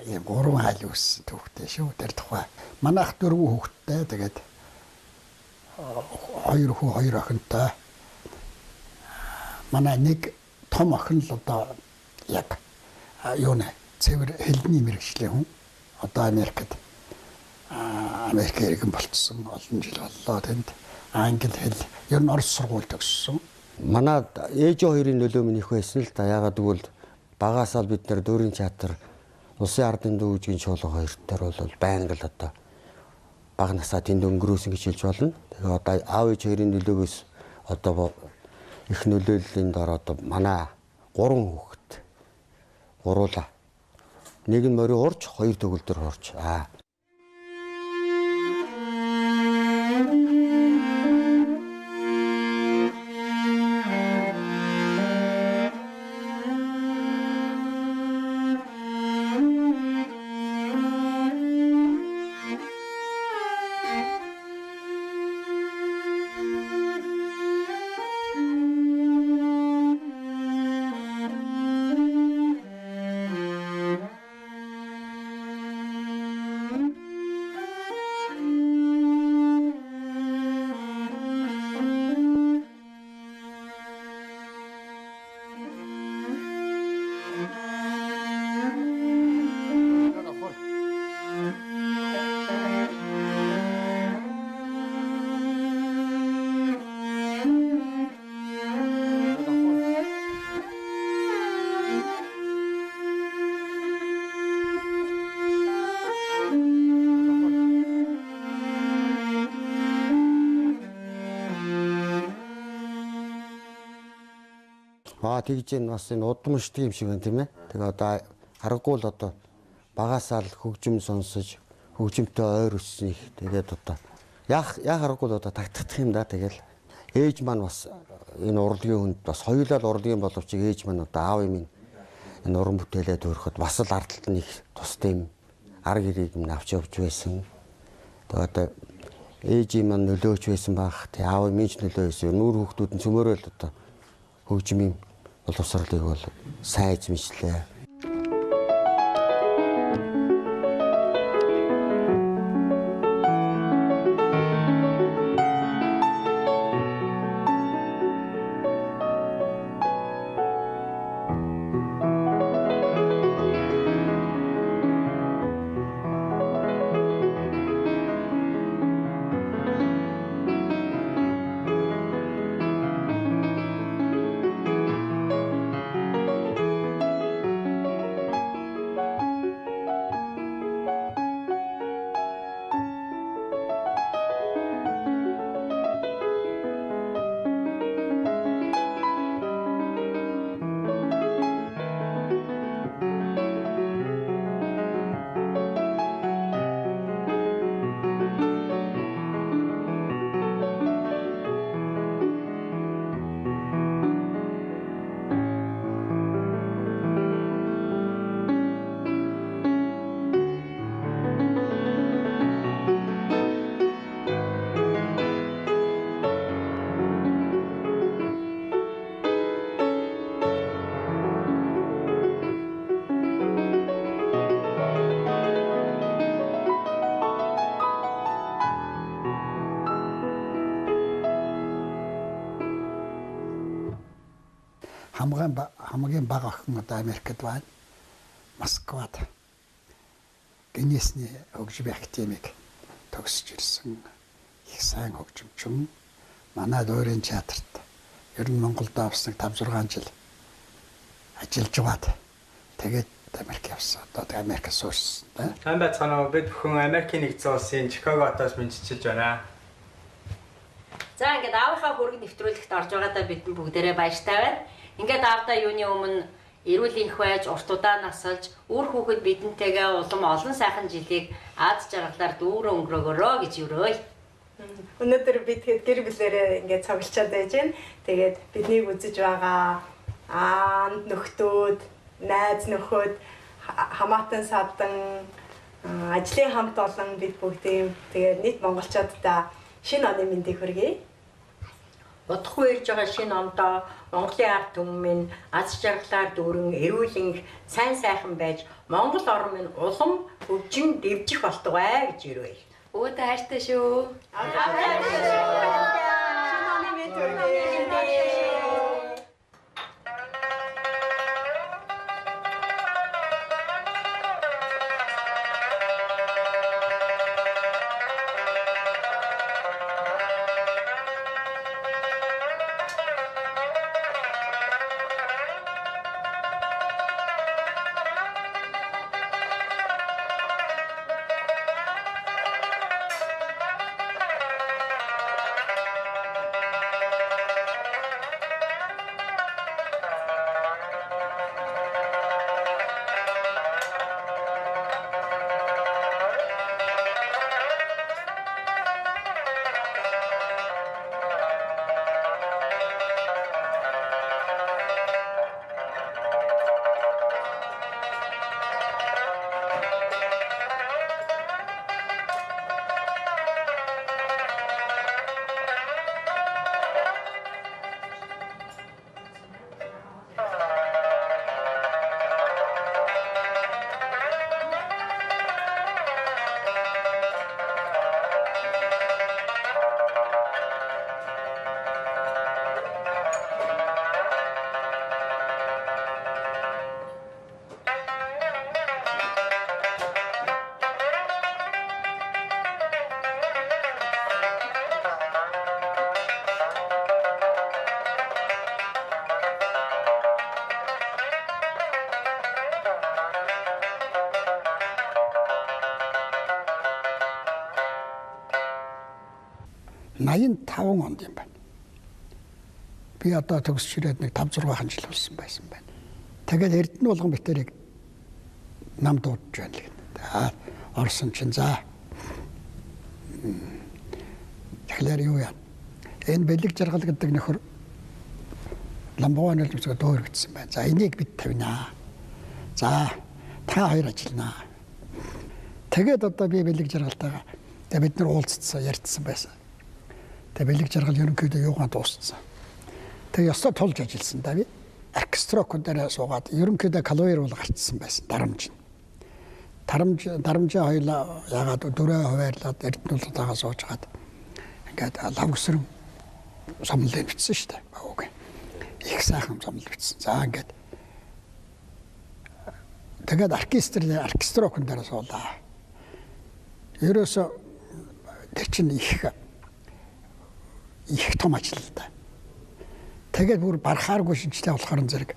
ийм гурван айл үүссэн түүхтэй шүү тэр тухай. Манайх дөрвөн хүүхэдтэй тэгээд хоёр хүү хоёр охинтой. Манай нэг том охин л одоо яг юу нэ цэвэр хэлний мэргэжлийн хүн одоо Америкт Америк иргэн болцсон олон жил боллоо тэнд англи хэл ер нь орос сургууль төгссөн. Манай ээж хоёрын нөлөө минь их байсан л да. Ягаад гэвэл багасаа л бид нэр дүүрийн театр улсын ардын дүүжгийн чуулга хоёр дээр бол байнга л одоо бага насаа тэнд өнгөрөөсөн гэж хэлж болно. Тэгээ одоо аав ээж хоёрын нөлөөгөөс одоо их нөлөөллийн дор одоо манай гурван хүүхэд Гуруулаа. Нэг нь морин хурж, хоёр төгөлдөр хурж. Аа. Аа тэгж энэ бас энэ удамшдаг юм шиг байна тийм ээ. Тэгээ одоо аргагүй л одоо багасаа л хөгжим сонсож хөгжимтэй ойр өссөн их. Тэгээд одоо яах аргагүй л одоо тагтагдах юм да. Тэгэл ээж маань бас энэ урлагийн хүнд бас хоёулаа л урлагийн боловч ээж маань одоо аав юм энэ уран бүтээлээ төрөхөд бас л ард талд нь их тустай юм арга хэрэг юм авч явж байсан. Тэгээ одоо ээжийн маань нөлөөч байсан байх. Тэгээ аав минь ч нөлөө байсан. Нүүр хүүхдүүд нь цөмөрөө л одоо хөгжмийн боловсролыг бол сайн эзэмшлээ. Хамгийн бага охин одоо Америкт байна. Москвад Гиннесний хөгжмийн академик төгсөж ирсэн их сайн хөгжимчин. Манай дүүрийн театрт ер нь Монголд авсан 5 6 жил ажиллаж байгаад тэгээд Америк явсан. Одоо Америк суурсан. Сайн байцгаана уу? Бид бүхэн Америкийн нэгдсэн улсын Чикаго хотоос мэдчилж байна. За ингээд аавынхаа хөрөг нэвтрүүлэгт орж байгаадаа бид бүгдээрээ баяртай байна. Ингээд аавдаа юуны өмнө эрүүл энх байж, урт удаан насалж, үр хүүхэд бидэнтэйгээ улам олон сайхан жилийг аз жаргалаар дүүрэн өнгөрөөгөөрөө гэж өрөөе. Өнөөдөр бид хэд гэр бүлээрээ ингээд цуглчаад байж байна. Тэгээд биднийг үзэж байгаа аанд нөхдүүд, найз нөхөд, хамаатан садан, ажлын хамт олон бид бүгдийн тэгээд нийт монголчуудаа шинэ оны мэндийг хүргэе. Удахгүй ирж байгаа шинэ ондоо Монголын ард түмэн минь аз жаргалаар дүүрэн эрүүл энх сайн сайхан байж Монгол орн минь улам хөгжин дэвжих болтугай гэж өрөөе. Өөдөө хайртай шүү. Хайртай шүү. Шинэ оны мэнд хүргэе. 85 онд юм байна. Би одоо төгсч ирээд нэг 5 6 жил болсон байсан байна. Тэгээд Эрдэнэ болгон битэрийг нам дуудаж байна л гэнэ. За орсон чинь за. Тэгэхээр юу яа? Энэ бэлэг жаргал гэдэг нөхөр Ламбогоо нөлөмсгөө дөөрөгдсөн байна. За энийг бид тавина. За та хоёр ажилланаа. Тэгээд одоо би бэлэг жаргалтайгаа тэгээд бид нар уулзсан, ярьцсан байсан. Тэгээд бэлэг жаргал ерөнхийдөө юугаан дууссан. Тэгээд ёстой тулж ажилласан да би. Оркестрок дээр суугаад ерөнхийдөө клавир бол гарцсан байсан дарамж. Дарамжаа хоёлаа ягаад дөрөө хуваарлаад Эрдэнэ сууж хагаад ингээд лавгсрэн сомлын бичсэн шүү дээ. Окей. Их сайхан сомл бичсэн. За ингээд тэгээд оркестрокон дээр суулаа. Ерөөсө тэр чинь их том ажил л да. Тэгээд бүр барахааргүй шинжтэй болохоор зэрэг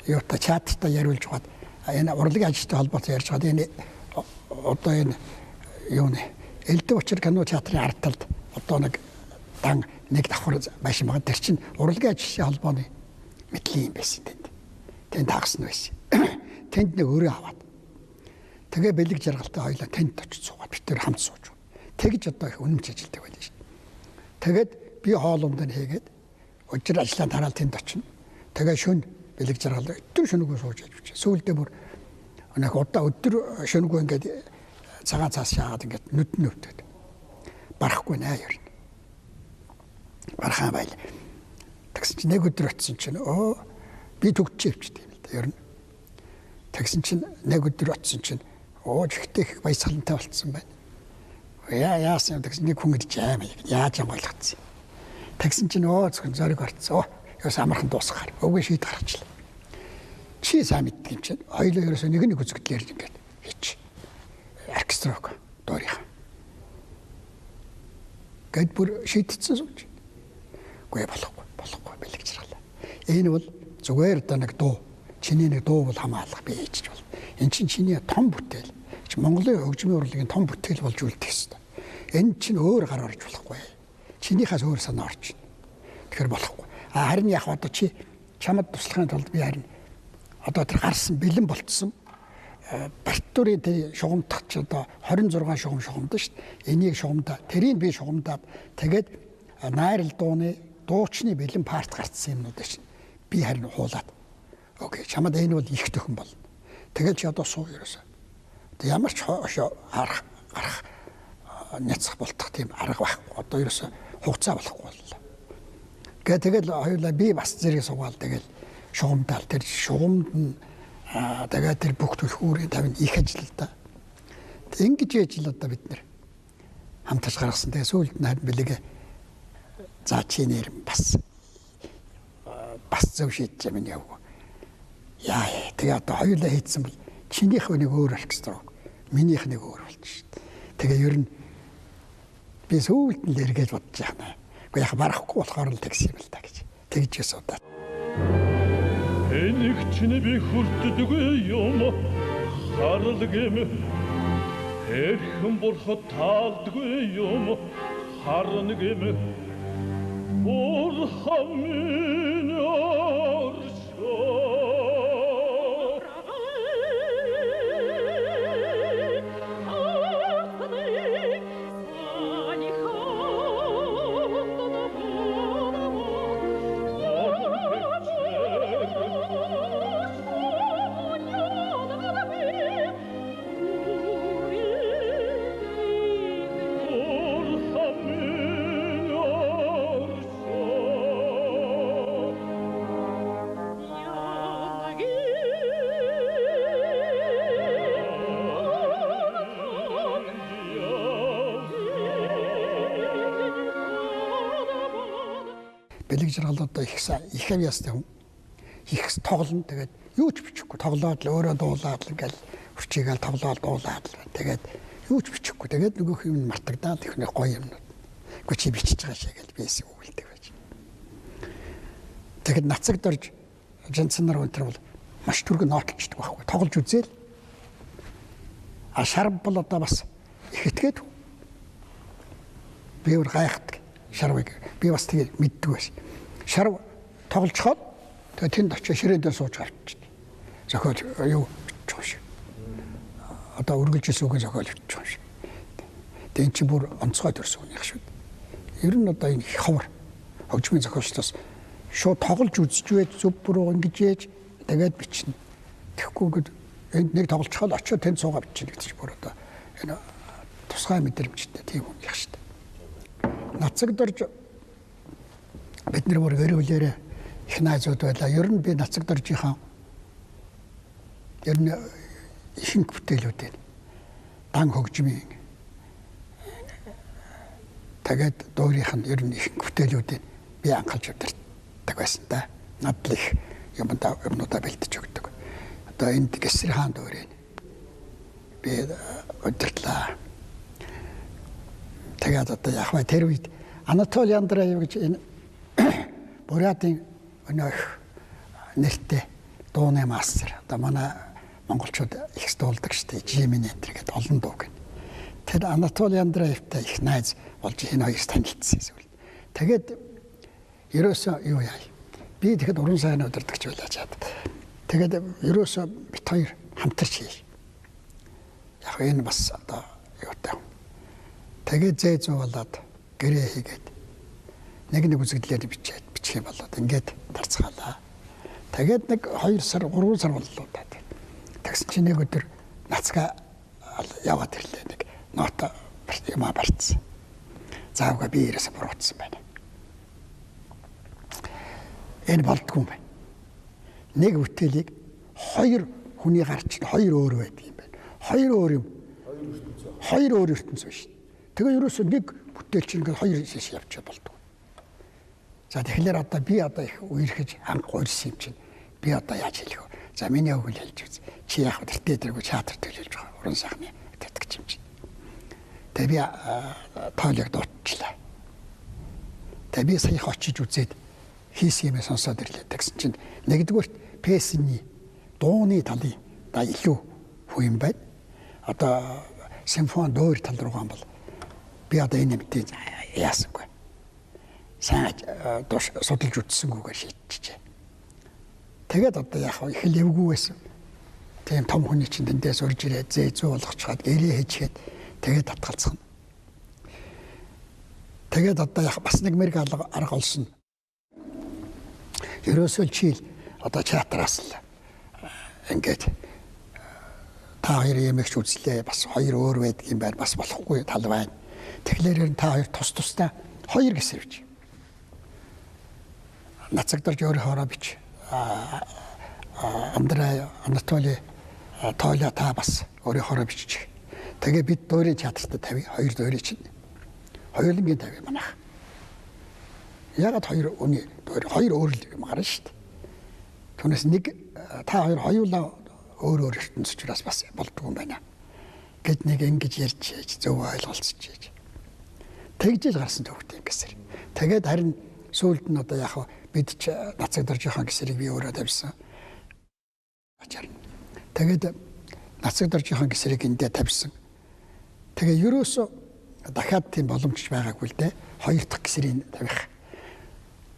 юута чаттай яриулж гад энэ урлагийн ажилтай холбоотой ярьж гад энэ одоо энэ юу нэ Элдв учир кино театрын ард талд одоо нэг дан нэг давхар байшин байгаа. Тэр чинь урлагийн ажилчдын холбооны мэдлийн юм байсан тэнд. Тэнд хагас нь байсан. Тэнд нэг өрөө аваад. Тэгээ бэлэг жаргалтай хоёлаа тэнд очиж суугаад бид тэр хамт сууж. Тэгж одоо их үнэмж ажилтдаг байлаа шүү. Тэгээд би хоолунд нь хийгээд өдөр ажлаа тараал тэнд очино. Тэгээ шөн бэлэг жаргал өдөр шөнөгүй сууж ажиллаж. Сүүлдээ бүр нэг удаа өдөр шөнөгүй ингээд цагаан цаас шаагаад ингээд нүд нь өвдөд. Барахгүй наа ер нь. Бархаа байл. Тэгсэн чинь нэг өдөр очисон чинь өө би төгчээ өвчтэй юм л да ер нь. Тэгсэн чинь нэг өдөр очисон чинь өө жигтэй их баясгалантай болцсон байна. Яасан юм тэгсэн нэг хүн ирж аим яаж ангойлгцсан. Тэгсэн чинь өө зөвхөн зориг орцсон. Ерөөс амархан дуусгаар. Өвгөө шийд гаргачлаа. Чи сайн мэддэг юм чинь хоёулаа ерөөсөө нэг нэг үзэгдлээр ингээд хийч. Оркестрок дуурих. Гэт бүр шийдсэн сууж. Үгүй болохгүй бэлэг жаргалаа. Энэ бол зүгээр одоо нэг дуу. Чиний нэг дуу бол хамаалах би хийчих бол. Эн чинь чиний том бүтээл. Чи Монголын хөгжмийн урлагийн том бүтээл болж үлдэх ёстой. Энэ чинь өөр гар орж болохгүй. Чинийхээс өөр санаа орж. Тэгэхээр болохгүй. А харин яг одоо чи чамд туслахын тулд би харин одоо тэр гарсан бэлэн болцсон партитурын тэр шугамдах чи одоо 26 шугам шугамдсан шүү дээ. Энийг шугамдаа, тэрийг би шугамдаад тэгээд найрал дууны дуучны бэлэн парт гарцсан юмнууд чинь би харин хуулаад. Окей, чамд энэ бол их төхөн болно. Тэгэл чи одоо суу ерөөсөө. Одоо ямар ч арга гарах няцах болтох тийм арга байхгүй. Одоо ерөөсөө хугацаа болохгүй боллоо. Гэ тэгэл хоёулаа би бас зэрэг суугаал тэгэл шугамдаал тэр шугамд нь тэгээд тэр бүх түлхүүрийн тавина их ажил л да. Ингэж ажил одоо бид нэр хамтарч гаргасан. Тэгээ сүүлд нь харин бэлгээ за чи нэр бас зөв шийдэж юм яв. Яа тэгээ одоо хоёулаа хийдсэн бол чинийх нэг өөр оркестр, минийх нэг өөр болчих шээ. Тэгээ ер нь би сүүлд нь л эргэж бодож яхана. Гэхдээ яг барахгүй болохоор л тэгсэн юм л да гэж. Тэгж асуудаа. Энийг чинь би хүртдэггүй юм харалг юм Эрхэн бурхад таалдгүй юм харнаг юм Бурхан минь оршоо Бэлэг жаргал одоо их их авьяастай хүн. Их тоглоно. Тэгээд юу ч бичихгүй. Тоглоод л өөрөө дуулаад л ингээл хүчийгээл тоглоод дуулаад л байна. Тэгээд юу ч бичихгүй. Тэгээд нөгөөх юм мартагдаад их нэг гоё юмнууд. Үгүй чи бичиж байгаа шээ гэж би эсэг өгүүлдэг байж. Тэгэхэд нацаг дорж жанцнаар өнтер бол маш түргэн нотлчдаг байхгүй. Тоглож үзээл. А шарв бол одоо бас их итгээд. Би өөр гайхдаг. Шарвыг би бас тэгээ мэддэг байсан. Шарв тоглолцоход тэгээ тэнд очиж ширээндээ сууж авчихдээ. Зохиол юу бичих юм шиг. Одоо үргэлжилсэн үгийн зохиол бичих юм шиг. Тэгээ эн чинь бүр онцгой төрсөн хүнийх шүү. Ер нь одоо энэ ховор хөгжмийн зохиолчдоос шууд тоглож үзэж байж зөв буруу ингэж ээж тэгээд бичнэ. Тэгэхгүй ингээд энд нэг тоглолцоход очиод тэнд суугаа бичнэ гэдэг чинь бүр одоо энэ тусгай мэдрэмжтэй тийм хүн их шүү дээ. Нацагдорж бид нар бүр гэр бүлээрээ их найзууд байлаа. Ер нь би Нацагдоржийнхаа ер нь ихэнх бүтээлүүдийг дан хөгжмийн тэгээд дуурийнх нь ер нь ихэнх бүтээлүүдийг би анхалж удирддаг байсан да. Надад л их юмнуудаа бэлдэж өгдөг. Одоо энд Гэсэр хаан дуурийг би удирдлаа. Тэгээд одоо яг бай тэр үед Анатолий Андреев гэж энэ Бурятын өнөөх нэртэй дууны мастер. Одоо манай монголчууд их дуулдаг шүү дээ. Жимин энэ гэдэг олон дуу гэнэ. Тэр Анатолий Андреевтай их найз болж энэ хоёр танилцсан зүйл. Тэгээд ерөөсөө юу яа. Би тэгэхэд уран сайн удирдагч байлаа чад. Тэгээд ерөөсөө бит хоёр хамтарч хий. Яг энэ бас одоо юутай. Тэгээд зээ зүү болоод гэрээ хийгээд нэг нэг үзэгдлээр бичээд бичих юм болоод ингээд тарцгаалаа. Тэгээд нэг 2 сар 3 сар боллоо та. Тэгсэн чинь нэг өдөр нацгаа яваад ирлээ нэг нота юмаа барьцсан. Заавга би ерөөсө буруутсан байна. Энэ болдгүй юм байна. Нэг бүтээлийг хоёр хүний гар чинь хоёр өөр байдаг юм байна. Хоёр өөр юм. Хоёр өөр ертөнц биш. Тэгээ ерөөсө нэг бүтээл чинь ингээд хоёр шиш явчих болдгоо. За тэгэхээр одоо би одоо их үерхэж анх гуйрсан юм чинь би одоо яаж хэлэх вэ? За миний өгөл хэлж үз. Чи яг тэртээ тэргүй театр төлөөлж байгаа. Уран сайхны тэтгэж юм чинь. Тэгээ би тоолыг дуудчихлаа. Тэгээ би саяхан очиж үзээд хийсэн юмээ сонсоод ирлээ. Тэгсэн чинь нэгдүгüүрт песний дууны талын да илүү хүү юм байна. Одоо симфони дөөр тал руугаан бол би одоо энэ мэдээ яасангүй. Сайн судалж үзсэнгүүгээр шийдчихжээ. Тэгээд одоо яг их л эвгүй байсан. Тийм том хүний чинь тэндээс урж ирээд зээ зүү болгочход гэрээ хийчихэд тэгээд татгалцсан. Тэгээд одоо яг бас нэг мэрэг арга олсон. Ерөөсөө чийл одоо театраас л ингээд та хоёр ямигч үзлээ бас хоёр өөр байдаг юм байна бас болохгүй тал байна. Тэгэхээр ер нь та хоёр тус тусдаа хоёр гэсэвч. Нацагдорж өөрөөрөө бич. Андрей Анатолий Толя та бас өөрөөрөө биччих. Тэгээ бид дуурийн театрт тавь хоёр дуурийн чинь. Хоёулангийн тавь манайх. Ягаад хоёр үний дуурь хоёр өөр л юм гарна шүү дээ. Түүнээс нэг та хоёр хоёулаа өөр өөр ертөнц учраас бас болдгоо юм байна. Гэт нэг ингэж ярьж яаж зөв ойлголцож яаж. Тэгжэл гарсан төвхт юм гэсэр. Тэгээд харин сүүлд нь одоо яг бид ч Нацагдоржийнхаа гэсэрийг би өөрөө тавьсан. Ачаар. Тэгээд Нацагдоржийнхаа гэсэрийг эндээ тавьсан. Тэгээ ерөөсөө дахиад тийм боломж байгаагүй л дээ. Хоёр дахь гэсэрийг тавих.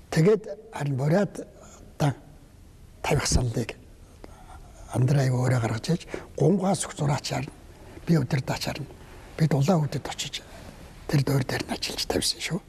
Тэгээд харин Бурят тавих саналыг Андрей өөрөө гаргаж иж гунгаас өгч зураачаар би өдөрдаачаар бид улаан хүүдэд очиж тэр дуур дээр нь ажиллаж тавьсан шүү.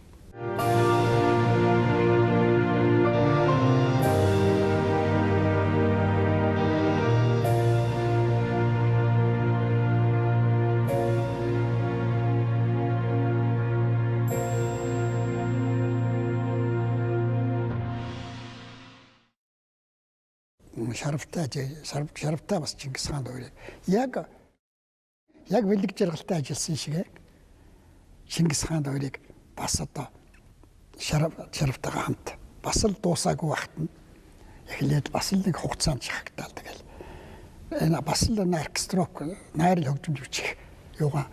Шарвтай бас Чингис хаан дуурай. Яг бэлэг жаргалтай ажилласан шиг Чингис хаан дуурайг бас одоо шарвтайгаа хамт бас л дуусаагүй багт нь эхлээд бас л нэг хугацаанд шахагдаал тэгэл. Энэ бас л оркестрок найрал хөгжимж бичих юугаа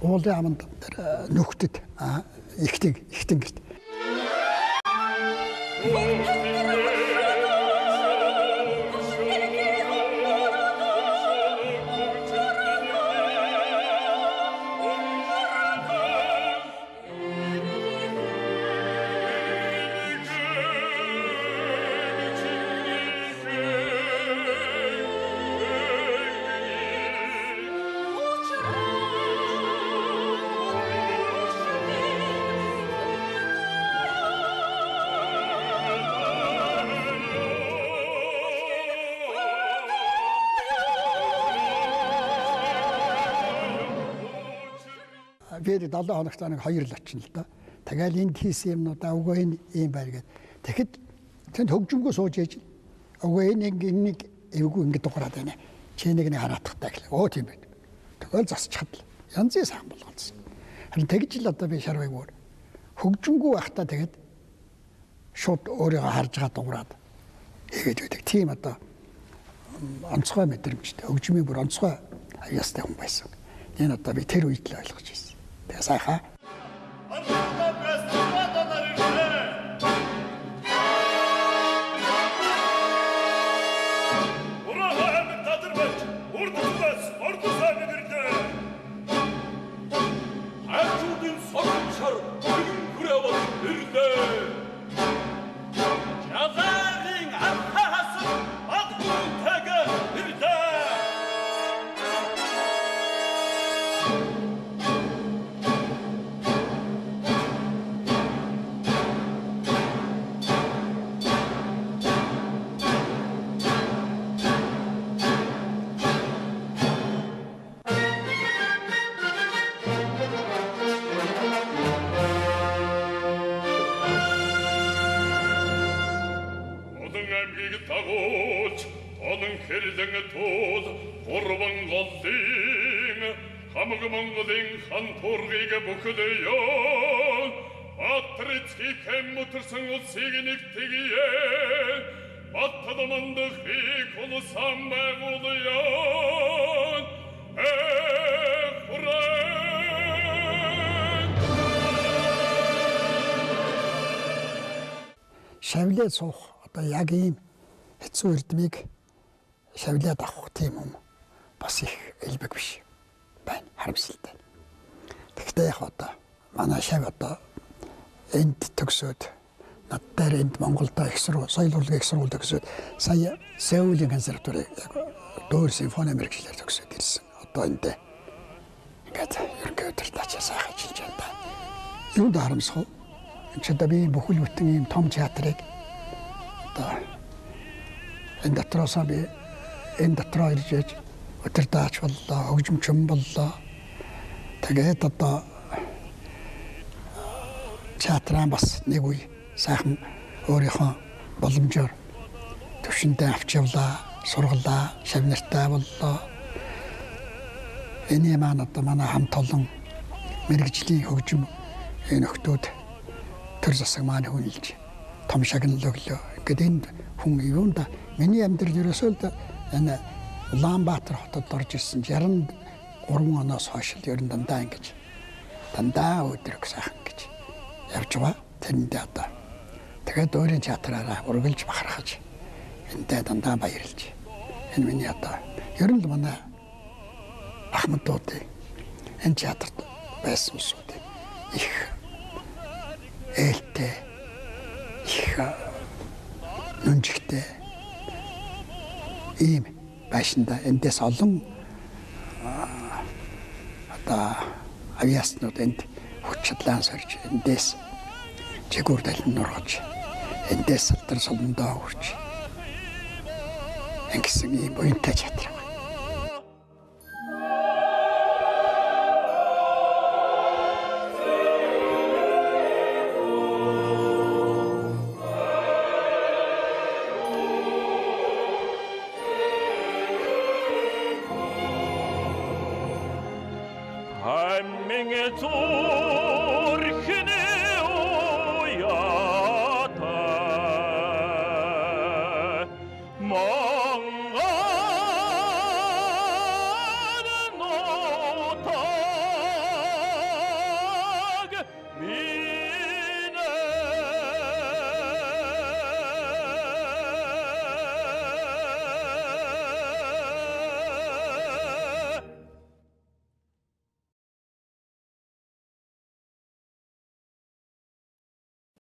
уулын аманд тэр нөхдөд ихтэн гэрт. Би 7 хоногт нэг 2 л очино л да. Тэгэл энд хийсэн юмнуудаа үгүй энэ ийм байр гээд. Тэгэхэд тэнд хөгжмөнгөө сууж ээж. Үгүй энэ нэг эвгүй ингэ дугаараад байна. Чи нэг хараатахтай гэлээ. Өө тийм байд. Тэгэл засчихад л янзын сайхан болгоцсон. Харин тэгж л одоо би шарвайг өөр. Хөгжмөнгөө байхдаа тэгээд шууд өөрийгөө харж байгаа дугаараад хийгээд байдаг. Тийм одоо онцгой мэдрэмжтэй, хөгжмийн бүр онцгой аяастай хүн байсан. Энэ одоо би тэр үед л ойлгож байсан. Тэгээ сайхан. Шавлаад суух одоо яг ийм хэцүү эрдмийг шавлаад авах тийм юм бас их элбэг биш байна, харамсалтай. Тэгэхдээ яг одоо манай шав одоо энд төгсөөд над дээр энд Монголд их сургууль, соёл урлагийн их сургууль төгсөөд сая Сеулийн консерваторийг яг дөөр симфони мэргэжлээр төгсөөд ирсэн. Одоо энд ингээд ерөнхий удирдахчаа сайхан ажиллаж байна да. Юунд харамсах вэ? Энд чи одоо би бүхэл бүтэн ийм том театрыг одоо энэ дотроосоо би энэ дотроо ирж ээж удирдаач боллоо, хөгжимчин боллоо. Тэгээд одоо театраа бас нэг үе сайхан өөрийнхөө боломжоор төвшөндөө авч явлаа, сургалаа, шав нартай боллоо. Энэ маань одоо манай хамт олон мэргэжлийн хөгжим энэ нөхдүүд төр засаг маань хүнэлж том шагнал өглөө. Ингээд энд хүн юунда миний амьдрал ерөөсөө л энэ Улаанбаатар хотод орж ирсэн 63 оноос хойш л ер нь дандаа ингэж дандаа өдрөг сайхан гэж явж байгаа. Тэрэндээ одоо тэгээд өөрийн театраараа үргэлж бахархаж эндээ дандаа баярлж энэ миний одоо ер нь л манай ахмадуудын энэ театрт байсан хүмүүсийн их ээлтэй их нүнжигтэй ийм байшинда эндээс олон одоо авиаснууд энд хүч чадлаа сорж эндээс чигүүр далин нургаж эндээс салдар суландаа хүрч ингэсэн ийм буянтай театр. Амин зүрхэн